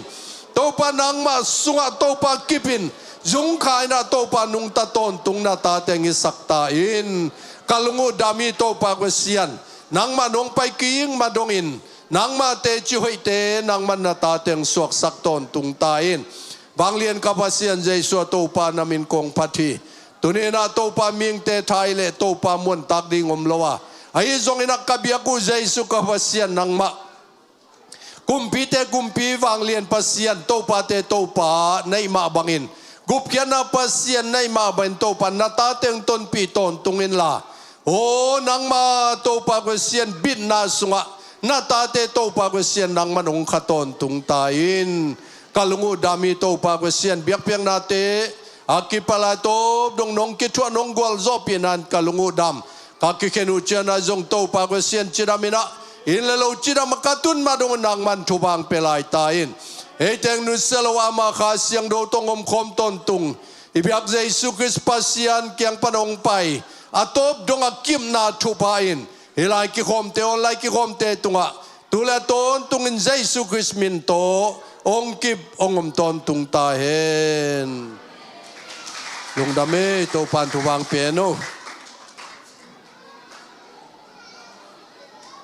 Topa nangmah sungah Topa kipin zungkha in ah Topa nungta tawntung na tate hong hisak ta in. Ka lung uh dam hi Topa Pasian, nangmah nong pai kik mah dongin nangmah teci hoihte nangman na tate hong suaksak tawntung ta in. Vanglian ka Pasian Jesu a Topa na min kong phat hi. Tuni-in ah Topa mihingte thaih le Topa muantak ding om lo a, ahi zongin ah ka biak uh Jesu ka Pasian nangmah kumpite kumpi, vanglian Pasian, topate Topa na hih mah bangin, gupkhiatna Pasian na hih mah bangin Topa na tate hong tonpih tawntung inla, aw nangmah Topa Pasian bitna sungah na tate Topa Pasian nangman hong kha tawntung ta in. Ka lung uh dam hi Topa Pasian, biakpiaknate a kipat lai tawp dong nong kithuah nong gualzawhpihna in ka lung uh dam. Ka kikhen uh ciangin ah zong Topa Pasian cidam in ah, inn le lo cidam a ka tun mah dong nangman thupha hong pia lai ta in. Eite hong nusia lo ama Kha Siangtho tawh hong omkhawm tawntung i biak Jesu Khrist Pasian kiang pan hong pai a tawp dong a kipna thupha in hih lai kikhawmte, online kikhawmte tungah tu le a tawntungin Jesu Khrist min tawh hong kip hong om tawntung ta hen. Lungdam hi. Topa'n thupha hong pia hen aw.